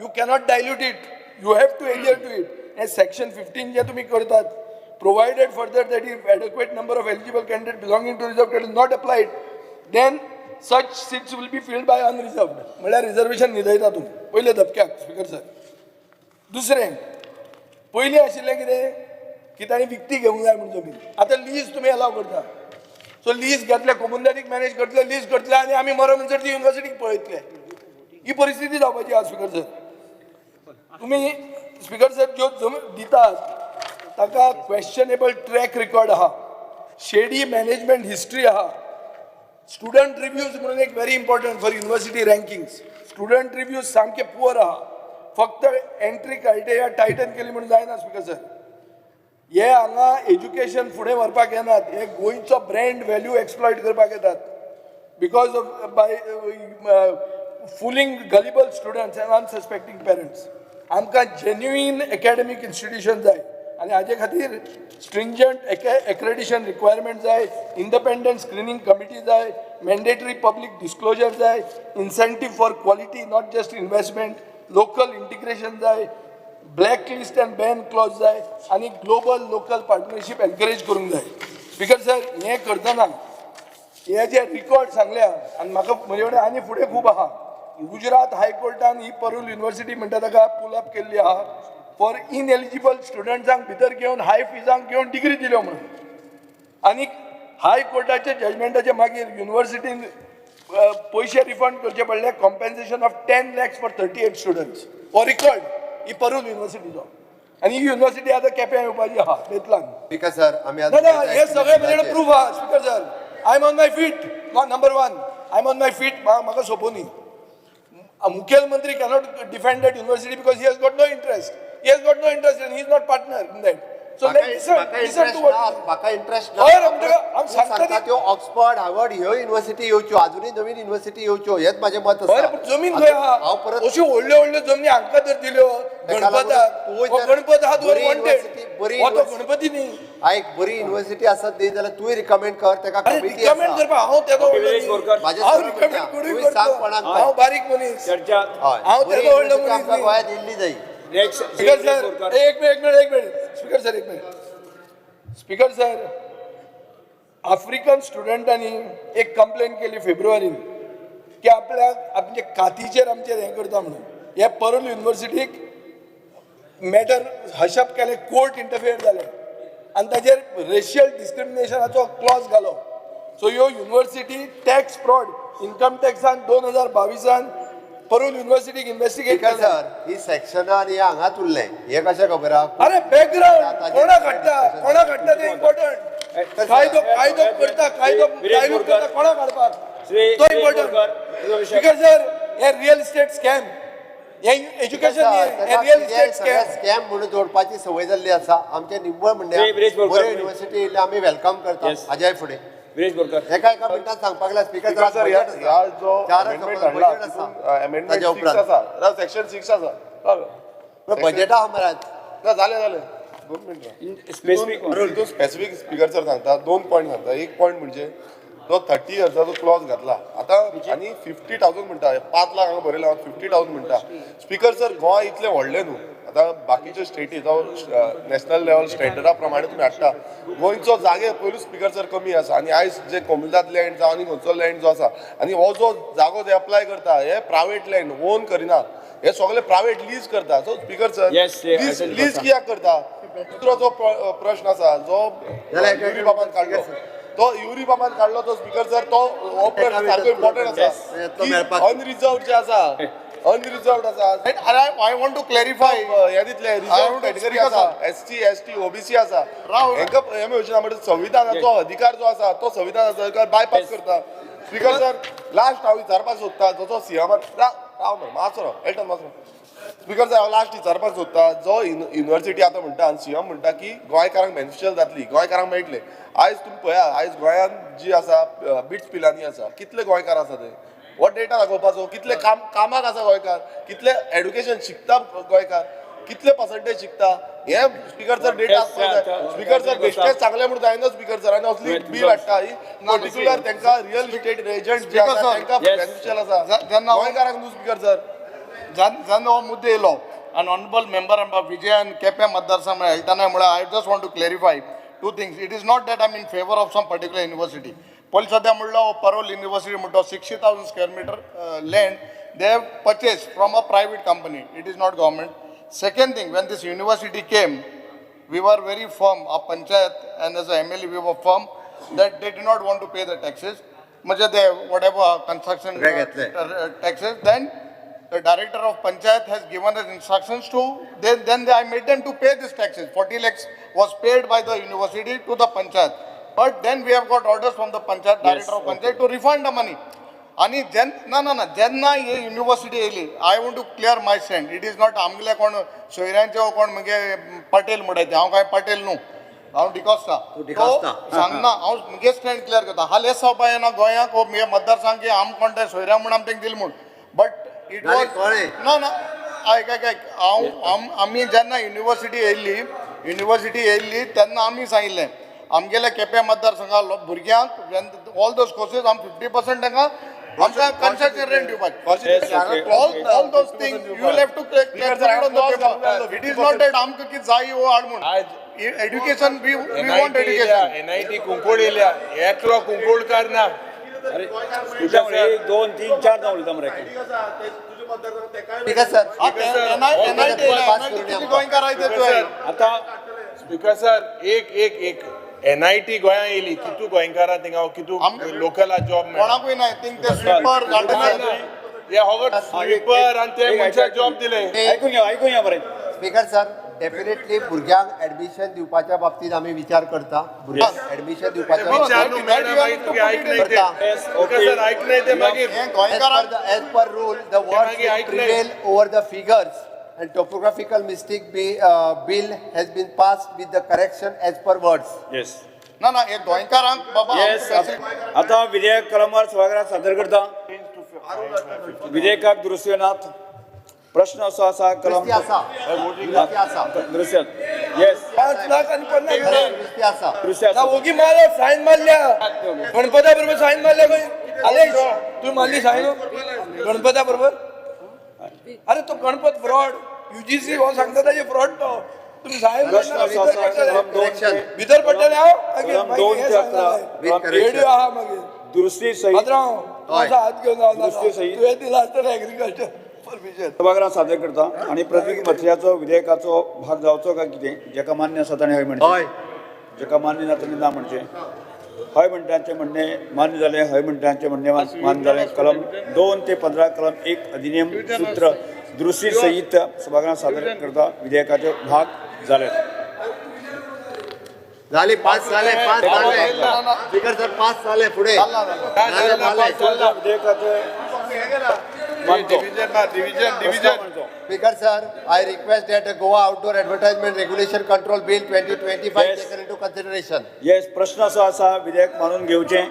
S5: You cannot dilute it. you have to adhere to it. हें सेक्शन 15 जे तुमी करतात, provided further that if adequate number of eligible candidate belonging to reserve category not applied, then such seats will be filled by unreserved. म्हणल्यार रिजर्वेशन न्हिदयता तुमी पयले धपक्याक. स्पीकर सर, दुसरें, पयलीं आशिल्लें कितें की तांणी विकती घेवंक जाय म्हूण जमीन. आतां लीज तुमी अलाव करता. सो लीज घेतले, कोमुनिदादीक मॅनेज करतले, लीज करतले आनी आमी मरो म्हणसर ती युनिवर्सिटीक पळयतले. ही परिस्थिती जावपाची आसा. स्पीकर सर, तुमी, स्पीकर सर, ज्यो जमीन दितात ताका क्वेश्चनेबल ट्रॅक रिकॉर्ड आहा, शेडी मॅनेजमेंट हिस्ट्री आहा. स्टुडंट रिव्यूज म्हणून एक very important for university rankings, student reviews सामके पुअर आहा. फक्त एंट्री क्रायटेरिया टायटन केली म्हणून जायना. स्पीकर सर, हे हांगा एज्युकेशन फुडें व्हरपाक येनात, हे गोंयचो ब्रँड व्हॅल्यू एक्सप्लॉयट करपाक येतात because of by fooling gullible students and unsuspecting parents. आमकां जेन्युइन एकॅडमीक इन्स्टिट्यूशन जाय आनी हाजे खातीर स्ट्रिंजंट एक्रेडिशन रिक्वायरमेंट जाय, इंडिपेंडंट स्क्रिनींग कमिटी जाय, मॅन्डेटरी पब्लीक डिस्क्लोजर जाय, incentive for quality, not just investment, local integration जाय, black list and ban clause जाय आनी ग्लोबल लोकल पार्टनरशीप एनकरेज करूंक जाय. स्पीकर सर, हें करतना हे जे रिकॉर्ड सांगल्या आनी म्हाका म्हजे कडेन आनी फुडें खूब आहा. गुजरात हायकोर्टान ही परूल युनिवर्सिटी म्हणटा ताका पुल अप केल्ली आहा फॉर इनएलिजिबल स्टुडंट्सांक भितर घेवन, हाय फिजांक घेवन डिग्री दिल्यो म्हणून. आनी हायकोर्टाच्या जजमेंटाच्या मागीर युनिवर्सिटीन पयशे रिफंड करचे पडले, compensation of 10 lakhs for 38 students. हो रिकॉर्ड ही परूल युनिवर्सिटीचो आनी ही युनिवर्सिटी आतां केप्यां येवपाची आहा बेतलान.
S3: स्पीकर सर, आमी
S5: ना ना, हे सगळे म्हजे कडेन प्रूफ आहा. Speaker sir, I am on my feet. Number one, I am on my feet. म्हाका सोंपोनी. मुखेलमंत्री cannot defend that university because he has got no interest. He has got no interest and he is not partner in that. So listen to
S3: म्हाका इंटरेस्ट.
S5: हय रे, म्हणटकच हांव सांगता
S3: सांगता त्यो ऑक्सफर्ड, हार्वर्ड ह्यो युनिव्हर्सिटी येवच्यो, अजुनूय नवीन युनिव्हर्सिटी येवच्यो, हेच म्हाजें मत आसा.
S5: बरें, पूण जमीन खंय आहा?
S3: हांव परत
S5: अश्यो व्हडल्यो व्हडल्यो जमनी हांकां तर दिल्यो.
S3: ताका लागून
S5: गणपताक
S3: तूं
S5: हो
S3: जर
S5: गणपत आहा
S3: बरी
S5: वांटेड
S3: युनिव्हर्सिटी- बरी
S5: हो तो
S3: युनिव्हर्सिटी-
S5: गणपती न्ही.
S3: आयक, बरी युनिव्हर्सिटी आसत न्ही जाल्यार तूंय रिकमेंड कर ताका.
S5: अरे,
S3: कमिटी
S5: रिकमेंड
S3: आसा.
S5: करपा हांव तेदो व्हडलो
S4: विरेश
S5: न्ही.
S4: बोरकर.
S3: म्हाजें
S5: हांव
S3: सरळ
S5: रिकमेंड
S3: म्हणणें,
S5: कोणूय
S3: तूंय सांग
S5: करता.
S3: कोणाक.
S5: हांव बारीक मनीस.
S4: चर्चा.
S3: हय.
S5: हांव
S3: बरी
S5: तेदो व्हडलो
S3: युनिव्हर्सिटी
S5: मनीस
S3: आमकां
S5: न्ही.
S3: गोंयांत येयल्ली जाय.
S4: नेक्स्ट.
S5: स्पीकर सर, एक मिनिट, एक मिनिट, एक मिनिट. स्पीकर सर, एक मिनिट. स्पीकर सर, आफ्रिकन स्टुडंटांनी एक कंप्लेन केली फेब्रुवारीन की आपल्याक आमचे कातीचेर आमचेर हें करता म्हणून. हे परूल युनिवर्सिटीक मॅटर हशप केलें, कोर्ट इंटरफियर जालें आनी ताजेर रेशियल डिस्क्रिमिनेशनाचो क्लॉज घालो. सो ह्यो युनिवर्सिटी टॅक्स फ्रॉड, इन्कम टॅक्सान 2022 परूल युनिवर्सिटीक इन्व्हेस्टिगेट
S3: स्पीकर
S5: केलें.
S3: सर, ही सेक्शनां आनी हे हांगाच उरलें, हें कशें खबर आहा?
S5: अरे, बॅकग्राऊंड कोणाक हाडटा, कोणाक हाडटा ते इम्पॉर्टंट. कायदो कायदो करता, कायदो कायदो करता, कोणाक हाडपाक
S4: श्री
S5: तो इम्पॉर्टंट. स्पीकर सर, हे रियल इस्टेट स्कॅम, हे एज्युकेशन हे रियल इस्टेट स्कॅम.
S3: स्कॅम म्हणून जोडपाची संवय जाल्ली आसा. आमचें निव्वळ
S4: श्री विरेश
S3: म्हणणें,
S4: बोरकर.
S3: बऱ्यो युनिव्हर्सिटी येयल्यो, आमी welcome करता.
S4: Yes.
S3: हाज्याय फुडें
S4: विरेश बोरकर.
S3: एका एका मिनटान सांगपाक लागला स्पीकर.
S6: स्पीकर सर, ह्या ह्या जो अमेंडमेंट हाडला, अमेंडमेंट
S3: ताज्या
S6: 6
S3: उपरांत
S6: आसा, सेक्शन 6 आसा.
S3: बजेट आहा महाराज.
S6: ना, जालें जालें, 2 मिनटां.
S4: स्पेसिफीक.
S6: तितून स्पेसिफीक, स्पीकर सर, सांगता, दोन पॉयंट सांगता. एक पॉयंट म्हणजे जो 30 इयर्साचो क्लॉज घातला आतां आनी 50,000 म्हणटा, 5 लाख हांगा बरयला, 50,000 म्हणटा. स्पीकर सर, गोंय इतलें व्हडलें न्हू. आतां बाकीच्यो स्टेटी जावं नॅशनल लेवल स्टँडर्डा प्रमाणे तुमी हाडटा, गोंयचो जागे पयलूच, स्पीकर सर, कमी आसा. आनी आयज जे कोमुनिदाद लँड जावं आनी खंयचो लँड जो आसा आनी हो जो जागो जे अप्लाय करता, हे प्रायवेट लँड ओन करिना, हे सगळे प्रायवेट लीज करता. So speaker sir,
S4: Yes, yes,
S6: lease
S4: I
S6: lease कित्याक करता? दुसरो जो प्रश्न आसा, जो
S3: जाल्यार एका
S6: युरी बाबान काडलो, तो युरी बाबान काडलो तो, स्पीकर सर, तो हो प्रश्न सारको इम्पॉर्टंट आसा
S3: तो
S6: की
S3: मेळपाक.
S6: अनरिजर्व जे आसा, अनरिजर्वड आसा.
S7: I want to clarify.
S6: हे दितले
S7: I
S6: reserve
S7: want to
S6: category
S7: speaker
S6: आसा, एससी, एसटी, ओबीसी आसा,
S7: राव.
S6: हेंका हे मेळचें ना. म्हणजे संविधानाचो अधिकार जो आसा तो संविधानाचो अधिकार बायपास करता. स्पीकर सर, लास्ट हांव विचारपाक सोदता, जसो सीएमान, राव मरे, मातसो राव, एल्टन, मातसो राव. स्पीकर सर, हांव लास्ट विचारपाक सोदता, जो युनिवर्सिटी आतां म्हणटा आनी सीएम म्हणटा की गोंयकारांक बेनिफिशियल जातली, गोंयकारांक मेळटले. आयज तुमी पळया, आयज गोंयांत जी आसा बिट्स पिलानी आसा, कितले गोंयकार आसा ते? हो डेटा दाखोवपाचो. कितले काम कामाक आसा गोंयकार, कितले एड्युकेशन शिकता गोंयकार, कितले पर्संटेज शिकता, हे स्पीकर सर डेटा आसपाक जाय. स्पीकर सर, बेश्टेच सांगलें म्हणून जायना स्पीकर सर. आनी असली बील हाडटा ही पर्टिक्युलर तांकां रियल इस्टेट एजंट जे आसा तांकां
S4: Yes.
S6: Beneficial आसा,
S7: जेन्ना
S6: गोंयकारांक न्हू स्पीकर सर.
S7: जेन्ना हो मुद्दो येयलो
S5: An honourable member Vijayan Quepem मतदारसंघ मेळटना म्हळ्यार I just want to clarify two things. It is not that I am in favour of some particular university. पयलीं सद्या म्हणलो parole university म्हणटो 60,000 square meter land they have purchase from a private company. It is not government. Second thing, when this university came, we were very firm, our panchayat and as a MLA, we were firm that they did not want to pay the taxes. म्हणजे they, whatever construction
S3: काय घेतलंय?
S5: Taxes, then the director of panchayat has given us instructions to, then I made them to pay these taxes. 40 lakhs was paid by the university to the panchayat. But then we have got orders from the panchayat, director of panchayat to refund the money. आणि जेन ना ना ना जेन्ना ही युनिवर्सिटी येयली, I want to clear my stand. It is not आमगेले कोण सोयऱ्यांचे वो कोण मुगे पटेल म्हणटाय ते, हांव कांय पटेल न्हू, हांव डिकॉस्ता.
S3: तूं डिकॉस्ता.
S5: सांगना हांव मुगे स्टँड क्लियर करता. हालींच सभा येना गोंयाक हो मुगे मतदारसंघ की आम कोण ते सोयऱ्या म्हूण आमी तांकां दिलें म्हूण, बट it
S3: जालें,
S5: वॉज
S3: कळ्ळें.
S5: ना ना आयक आयक आयक हांव आमी जेन्ना युनिवर्सिटी येयल्ली तेन्ना आमी सांगिल्लें आमगेल्या केपें मतदारसंघा भुरग्यांक ऑल those courses आमी 50% तांकां आमकां कन्सेशन रेंट दिवपाक. All those things you will have to clear on the paper. It is not that आमकां कितें जाय वो हाड म्हूण. Education we want education.
S6: NIT Cuncolim येयल्या, एकलो कुंकोडकार ना.
S4: एक दोन तीन चार जावं उलयता मरे.
S3: ठीक आहे सर.
S5: एनआयटी गोंयकार आयते तुवें.
S4: आता
S6: स्पीकर सर, एक एक एक एनआयटी गोंया येयली, कितू गोंयकारां थिंगा कितू लोकला जॉब मेळ्ळा?
S5: कोणाकूय ना थिंग ते स्वीपर गार्डनर
S6: हे होगट स्वीपर आनी ते मनशाक जॉब दिले.
S4: ऐकून घ्या, ऐकून घ्या बरें.
S3: स्पीकर सर, डेफिनेटली भुरग्यांक एडमिशन दिवपाच्या बाबतीत आमी विचार करता. भुरग्यांक एडमिशन दिवपाच्या
S6: विचार न्हू मॅडम, आयक नाही ते. स्पीकर सर, ऐक नाही ते मागीर.
S5: हे गोंयकारांक
S3: As per rule, the words
S6: मागीर
S3: will
S6: ऐक नाही.
S3: prevail over the figures and topographical mistake bill has been passed with the correction as per words.
S4: Yes.
S5: ना ना हे गोंयकारांक बाबा.
S4: येस. आता विधेयक कलमवार सभागृहात सादर करता. विधेयकाक दुरुस्ती नात. प्रश्न असो आसा कलम
S3: दुरुस्ती आसा. दुरुस्ती आसा.
S4: दुरुस्ती. येस.
S5: 5 लाख आनी 50,000.
S3: दुरुस्ती आसा.
S4: दुरुस्ती आसा.
S5: ओगी मारलो, सायन मारल्या गणपता बरोबर, सायन मारल्या खंय. आलेश, तूं मारली सायन गणपता बरोबर? अरे तो गणपत फ्रॉड, युजीसी हो सांगता ताजे फ्रॉड तो. तुम्ही सायन
S4: प्रश्न असो आसा कलम दोन
S5: भितर पडटले हांव.
S4: कलम 2 ते 11
S5: रेडिओ आहा मागीर.
S4: दुरुस्ती सहित.
S5: पात्रांव, तुजो हात घेवन रावना.
S4: दुरुस्ती सहित.
S5: तुवें दिला आसतना एग्रीकल्चर परमिशन.
S4: सभागृहात सादर करता आणि प्रतीक मथळ्याचो विधेयकाचो भाग जावचो काय कितें. जेका मान्य आसा ताणें हय म्हणचें,
S3: हय.
S4: जेका मान्य ना ताणें ना म्हणचें. हय म्हणटांचें म्हणणें मान्य जालें. हय म्हणटांचें म्हणणें मान्य जालें. कलम 2 ते 15 कलम 1 अधिनियम सूत्र दुरुस्ती सहित सभागृहात सादर करता. विधेयकाचे भाग जाले.
S3: झाले, पाच झाले, पाच झाले. स्पीकर सर, पाच झाले. पुढे झाले, झाले.
S4: विधेयकाचे मानतो.
S6: Division, division, division.
S3: Speaker sir, I request that Goa Outdoor Advertisement Regulation Control Bill 2025 taken into consideration.
S4: Yes. प्रश्न असो आसा विधेयक मानून घेवचें.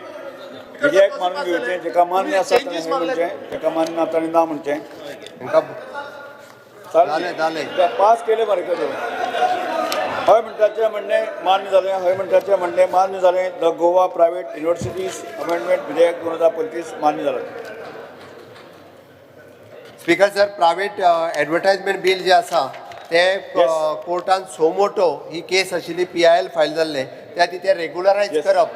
S4: विधेयक मानून घेवचें. जेका मान्य आसा ताणें हय म्हणचें, जेका मान्य ना ताणें ना म्हणचें.
S3: झाले, झाले.
S4: पास केले मरे करून. हय म्हणटाचें म्हणणें मान्य जालें. हय म्हणटाचें म्हणणें मान्य जालें. The Goa Private Universities Amendment विधेयक 2025 मान्य जालें.
S3: Speaker sir, private advertisement bill जे आसा ते कोर्टान सुओ मोटो ही केस आशिल्ली, पीआयएल फायल जाल्ले, त्या ती ते रेगुलरायज करप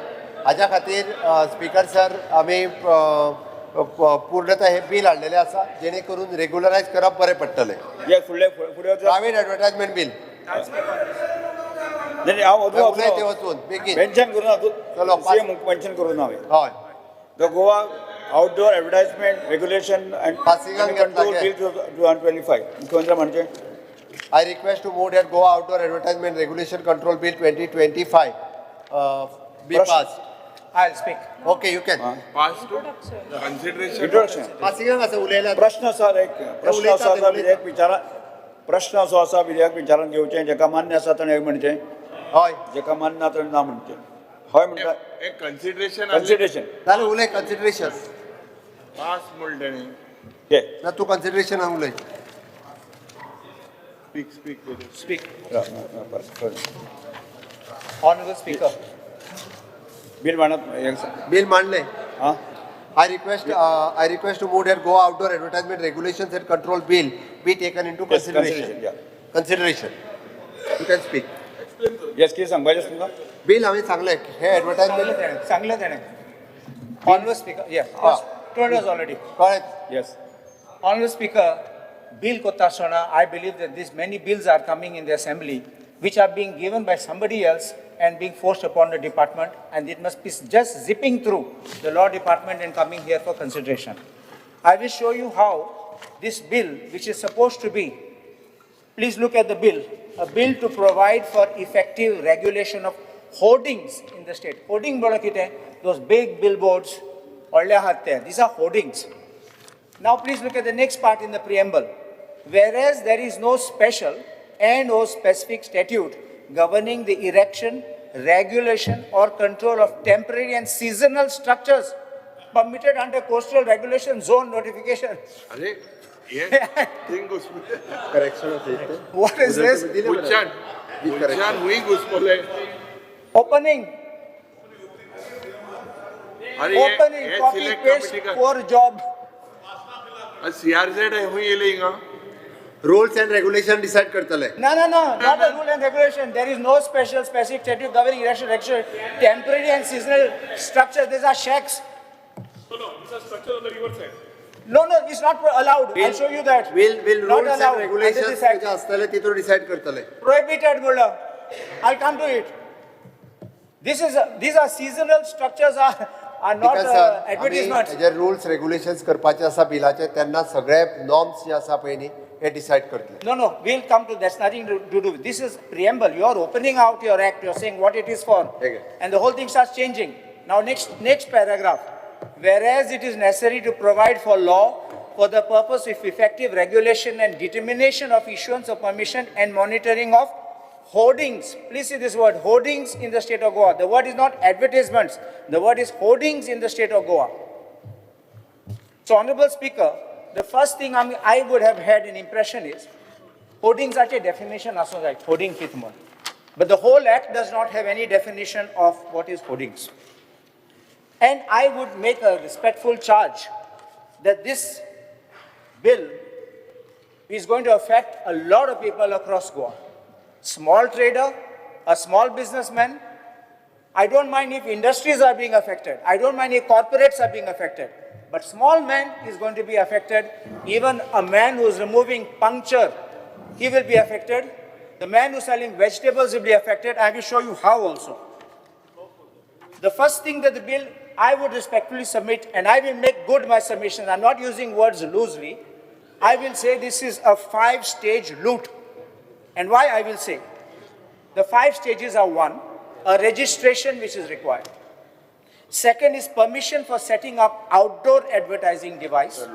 S3: हाज्या खातीर स्पीकर सर आमी पूर्णतः हे बील हाडलेलें आसा, जेणे करून रेगुलरायज करप बरें पडटलें.
S4: येस, फुडले फुडें.
S3: Private advertisement bill.
S4: नाही, हांव
S3: उलय ते वचून बेगीन.
S4: मेन्शन करूं ना तूं.
S3: चलो.
S4: सीएम मेन्शन करूं ना हांवें.
S3: हय.
S4: The Goa Outdoor Advertisement Regulation and
S3: पासिंगाक
S4: Control
S3: घेतला.
S4: Bill 2025. मुख्यमंत्री म्हणचे.
S3: I request to move that Goa Outdoor Advertisement Regulation Control Bill 2025 be passed.
S10: I'll speak.
S3: Okay, you can.
S6: Pass to consideration.
S4: Introduction.
S3: पासिंगाक आसा उलयला.
S4: प्रश्न आसा एक प्रश्न
S3: उलयता
S4: असो
S3: ते,
S4: आसा
S3: उलयता.
S4: विधेयक विचारा प्रश्न असो आसा विधेयक विचारान घेवचें. जेका मान्य आसा ताणें हय म्हणचें,
S3: हय.
S4: जेका मान्य ना ताणें ना म्हणचें. हय म्हणटा.
S6: एक कन्सिडरेशन.
S4: कन्सिडरेशन.
S3: जालें, उलय कन्सिडरेशन.
S6: पास म्हणलें न्ही.
S4: ये.
S3: ना, तूं कन्सिडरेशन उलय.
S6: Speak, speak.
S10: Speak. Honorable Speaker.
S4: Bill मांडत.
S3: बील मांडलें.
S4: हां.
S3: I request to move that Goa Outdoor Advertisement Regulations and Control Bill be taken into
S4: Yes,
S3: consideration.
S4: Consideration, yeah.
S3: Consideration. You can speak.
S4: Yes, कितें सांगपाचें आसा तुमकां?
S3: बिल हांवें सांगलें, हे एडवर्टायजमेंट.
S10: सांगलें ताणें, सांगलें ताणें. Honorable Speaker, yeah, told us already.
S3: कळ्ळें.
S4: Yes.
S10: Honorable Speaker, bill कोत्ता आसतना I believe that these many bills are coming in the assembly which are being given by somebody else and being forced upon the department, and it must be just zipping through the law department and coming here for consideration. I will show you how this bill, which is supposed to be, please look at the bill, a bill to provide for effective regulation of hoardings in the state. Hoarding म्हणल्यार कितें? Those big billboards, व्हडले आहात ते, these are hoardings. Now please look at the next part in the preamble. Whereas there is no special and or specific statute governing the erection, regulation or control of temporary and seasonal structures permitted under coastal regulation zone notification.
S6: अरे, हे थिंग घुसपले.
S3: Correction आसा.
S10: What is this?
S6: खुंयच्यान खुंयच्यान हुंय घुसपले?
S10: Opening,
S6: अरे, हे
S10: opening,
S6: हे
S10: copy,
S6: select
S10: paste,
S6: committee
S10: poor job.
S6: CRZ हुंय येयले हिंगा?
S3: रुल्स अँड रेग्युलेशन डिसायड करतले.
S10: No, not a rule and regulation. There is no special specific statute governing erection, regulation, temporary and seasonal structures. These are shacks.
S11: No, these are structures on the riverside.
S10: No, it's not allowed. I'll show you that.
S3: Will
S10: Not
S3: rules and
S10: allowed under
S3: regulation
S10: this act.
S3: आसतले, तितून डिसायड करतले.
S10: Prohibited, म्हणलं. I'll come to it. These are seasonal structures are not
S3: because sir,
S10: advertisements.
S3: Hey rules regulations करपाचे आसा बिलाचे, तेन्ना सगळे नॉर्म्स जे आसा पळय न्ही, हे डिसायड करतले.
S10: No, we'll come to that's nothing to do. This is preamble. You're opening out your act. You're saying what it is for.
S3: Okay.
S10: And the whole thing starts changing. Now, next paragraph. Whereas it is necessary to provide for law for the purpose of effective regulation and determination of issuance of permission and monitoring of hoardings. Please see this word, hoardings in the state of Goa. The word is not advertisements. The word is hoardings in the state of Goa. So, Honorable Speaker, the first thing I would have had an impression is hoardings are a definition also like hoarding कित म्हण. But the whole act does not have any definition of what is hoardings. And I would make a respectful charge that this bill is going to affect a lot of people across Goa. Small trader, a small businessman. I don't mind if industries are being affected. I don't mind if corporates are being affected. But small man is going to be affected. Even a man who is removing puncture, he will be affected. The man who's selling vegetables will be affected. I will show you how also. The first thing that the bill I would respectfully submit, and I will make good my submission. I'm not using words loosely. I will say this is a 5-stage loot. And why I will say? The 5 stages are: 1, a registration which is required. Second is permission for setting up outdoor advertising device.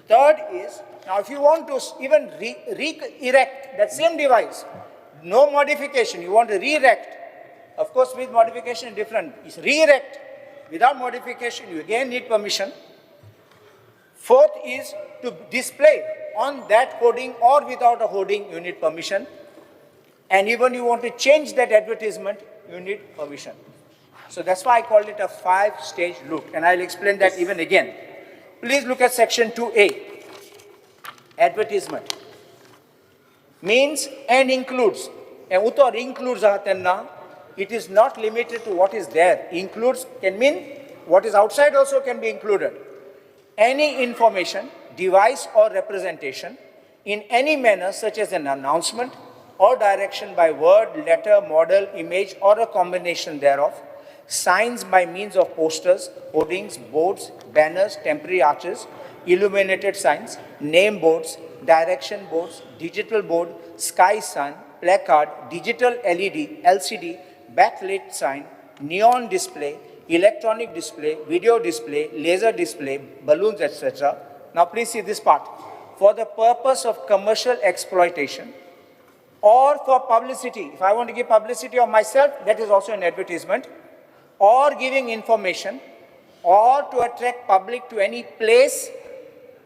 S10: Third is, now if you want to even re-erect that same device, no modification, you want to re-erect, of course with modification different, it's re-erect, without modification you again need permission. Fourth is to display on that hoarding or without a hoarding, you need permission. And even you want to change that advertisement, you need permission. So that's why I called it a 5-stage loot, and I'll explain that even again. Please look at section 2A, advertisement. Means and includes, and utor includes aha tenna, it is not limited to what is there. Includes can mean what is outside also can be included. Any information, device or representation in any manner such as an announcement or direction by word, letter, model, image or a combination thereof, signs by means of posters, hoardings, boards, banners, temporary arches, illuminated signs, name boards, direction boards, digital board, sky sign, placard, digital LED, LCD, backlit sign, neon display, electronic display, video display, laser display, balloons, etc. Now please see this part. For the purpose of commercial exploitation or for publicity. If I want to give publicity of myself, that is also an advertisement. Or giving information, or to attract public to any place,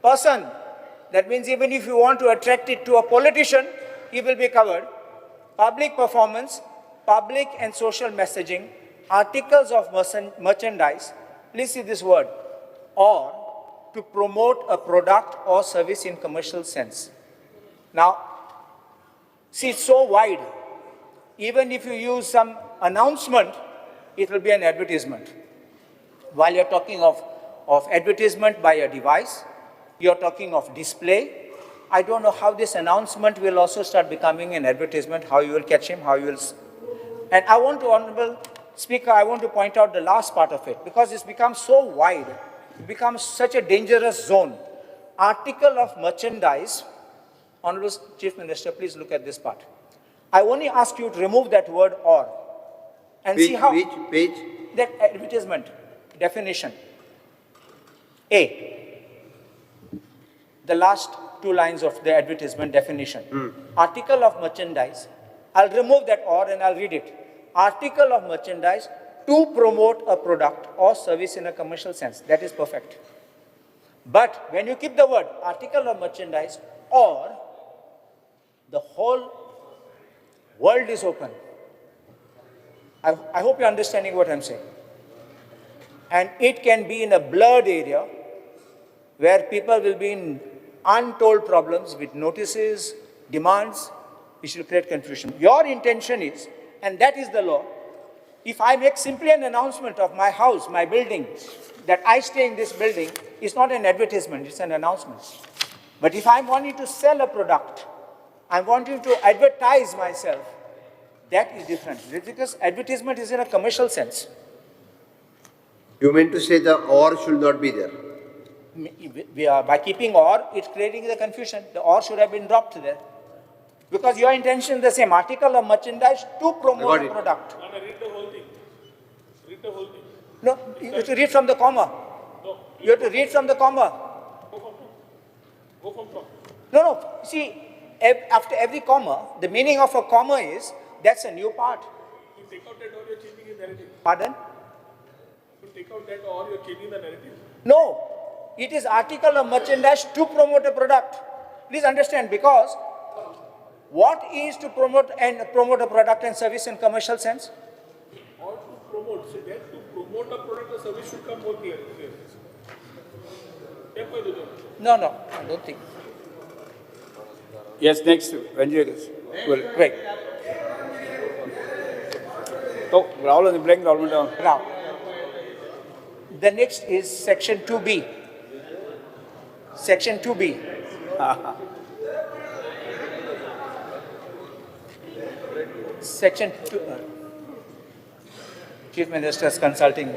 S10: person. That means even if you want to attract it to a politician, he will be covered. Public performance, public and social messaging, articles of merchandise. Please see this word. or to promote a product or service in commercial sense. Now, see, it's so wide. Even if you use some announcement, it will be an advertisement. While you're talking of advertisement by a device, you're talking of display. I don't know how this announcement will also start becoming an advertisement, how you will catch him, how you will... And I want to, Honorable Speaker, I want to point out the last part of it, because it's become so wide, it becomes such a dangerous zone. Article of merchandise, Honorable Chief Minister, please look at this part. I only ask you to remove that word or, and see how...
S3: Which page?
S10: That advertisement definition. A, the last two lines of the advertisement definition. Article of merchandise, I'll remove that or and I'll read it. Article of merchandise to promote a product or service in a commercial sense. That is perfect. But when you keep the word article of merchandise or, the whole world is open. I hope you're understanding what I'm saying. And it can be in a blurred area where people will be in untold problems with notices, demands, which will create confusion. Your intention is, and that is the law, if I make simply an announcement of my house, my building, that I stay in this building, it's not an advertisement, it's an announcement. But if I'm wanting to sell a product, I'm wanting to advertise myself, that is different. Because advertisement is in a commercial sense.
S3: You mean to say the or should not be there?
S10: We are, by keeping or, it's creating the confusion. The or should have been dropped there. Because your intention is the same, article of merchandise to promote a product.
S11: No, no, read the whole thing. Read the whole thing.
S10: No, you have to read from the comma.
S11: No.
S10: You have to read from the comma.
S11: Go from top. Go from top.
S10: No, no. See, after every comma, the meaning of a comma is, that's a new part.
S11: You take out that or you're changing the narrative.
S10: Pardon?
S11: You take out that or you're changing the narrative.
S10: No. It is article of merchandise to promote a product. Please understand, because what is to promote and promote a product and service in commercial sense?
S11: Or to promote. So that to promote a product or service should come more clear.
S10: No, no, I don't think.
S4: Yes, next.
S10: Right.
S4: So, Rahul, blank Rahul.
S10: Now, the next is section 2B. Section 2B. Section 2. Chief Minister's consulting.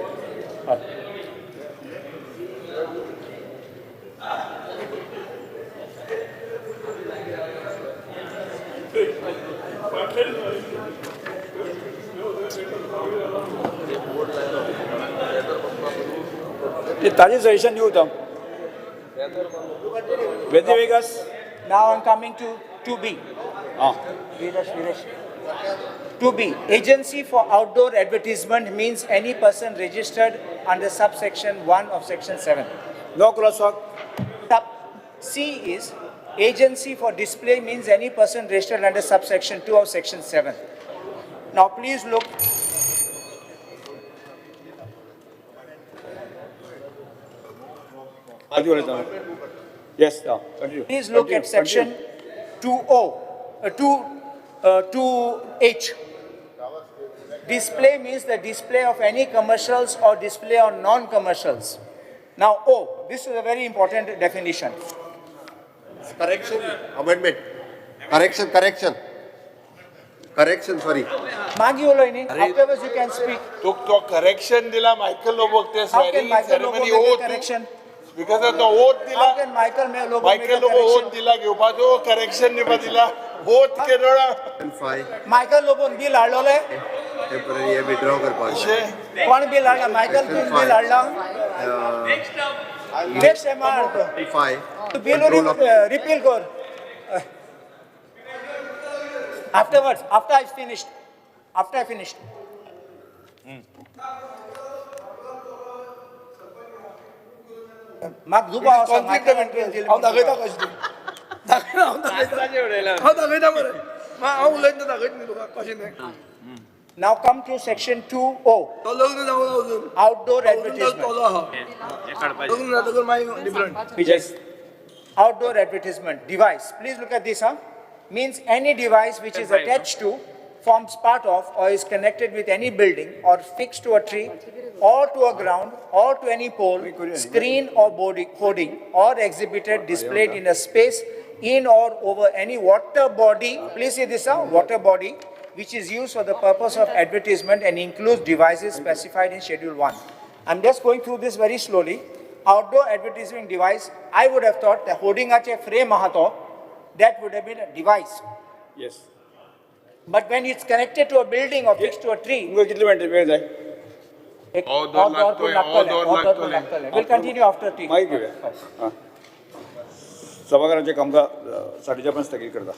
S4: ताजे सजेशन दिवं होता. Vegas.
S10: Now I'm coming to 2B. Viresh, Viresh. 2B. Agency for outdoor advertisement means any person registered under subsection 1 of section 7.
S4: No crosswalk.
S10: Sub C is agency for display means any person registered under subsection 2 of section 7. Now please look.
S4: Yes, continue.
S10: Please look
S4: continue,
S10: at section 2H. Display means the display of any commercials or display on non-commercials. Now, O, this is a very important definition.
S3: Correction, amendment. Correction, correction. Correction, sorry.
S10: Magi ulo ini, afterwards you can speak.
S6: To correction dila Michael Lobo te
S10: How can Michael Lobo
S6: ceremony
S10: make a
S6: oath.
S10: correction?
S6: Because of the oath dila.
S10: How can Michael Lobo make a
S6: Michael Lobo
S10: correction?
S6: oath dila घेवपाचो correction दिवपा दिला oath केदोळा.
S10: Michael Lobo bill हाडलोले?
S3: Temporary withdraw करपाक जाय.
S10: कोण bill हाडला? Michael bill हाडला? Next time हाडतो.
S3: 5.
S10: Bill repeal कर. Afterwards, after I finished. After I finished. म्हाका दुबाव आसा,
S5: Conflict of interest. हांव दाखयता कशें तें. दाखयना, हांव दाखयता. हांव दाखयता मरे. हांव उलयतना दाखयता न्ही तुका कशें तें.
S10: Now come to section 2O,
S5: तो लग्न जावंक ना अजून.
S10: Outdoor
S5: अजून
S10: advertisement.
S5: तोलो आहा. लग्न जातकच मागीर different.
S4: Yes.
S10: Outdoor advertisement device. Please look at this, huh? Means any device which is attached to, forms part of, or is connected with any building or fixed to a tree or to a ground or to any pole, screen or hoarding, or exhibited, displayed in a space in or over any water body. Please see this, huh? Water body, which is used for the purpose of advertisement and includes devices specified in Schedule 1. I'm just going through this very slowly. Outdoor advertising device, I would have thought the hoardingache frame aha to, that would have been a device.
S4: Yes.
S10: But when it's connected to a building or fixed to a tree,
S4: तुमकां कितले मिनटां वेळ जाय?
S10: एक
S6: अर्द
S10: अर्द
S6: वर
S10: वर पूण
S6: लागतोय,
S10: लागतलें,
S6: अर्द वर
S10: अर्द वर पूण
S6: लागतलें.
S10: लागतलें. We'll continue after tea.
S4: मागीर घेवया. आं, सभाघराचें कामकाज 4:30 पर्यंत स्थगीत करता.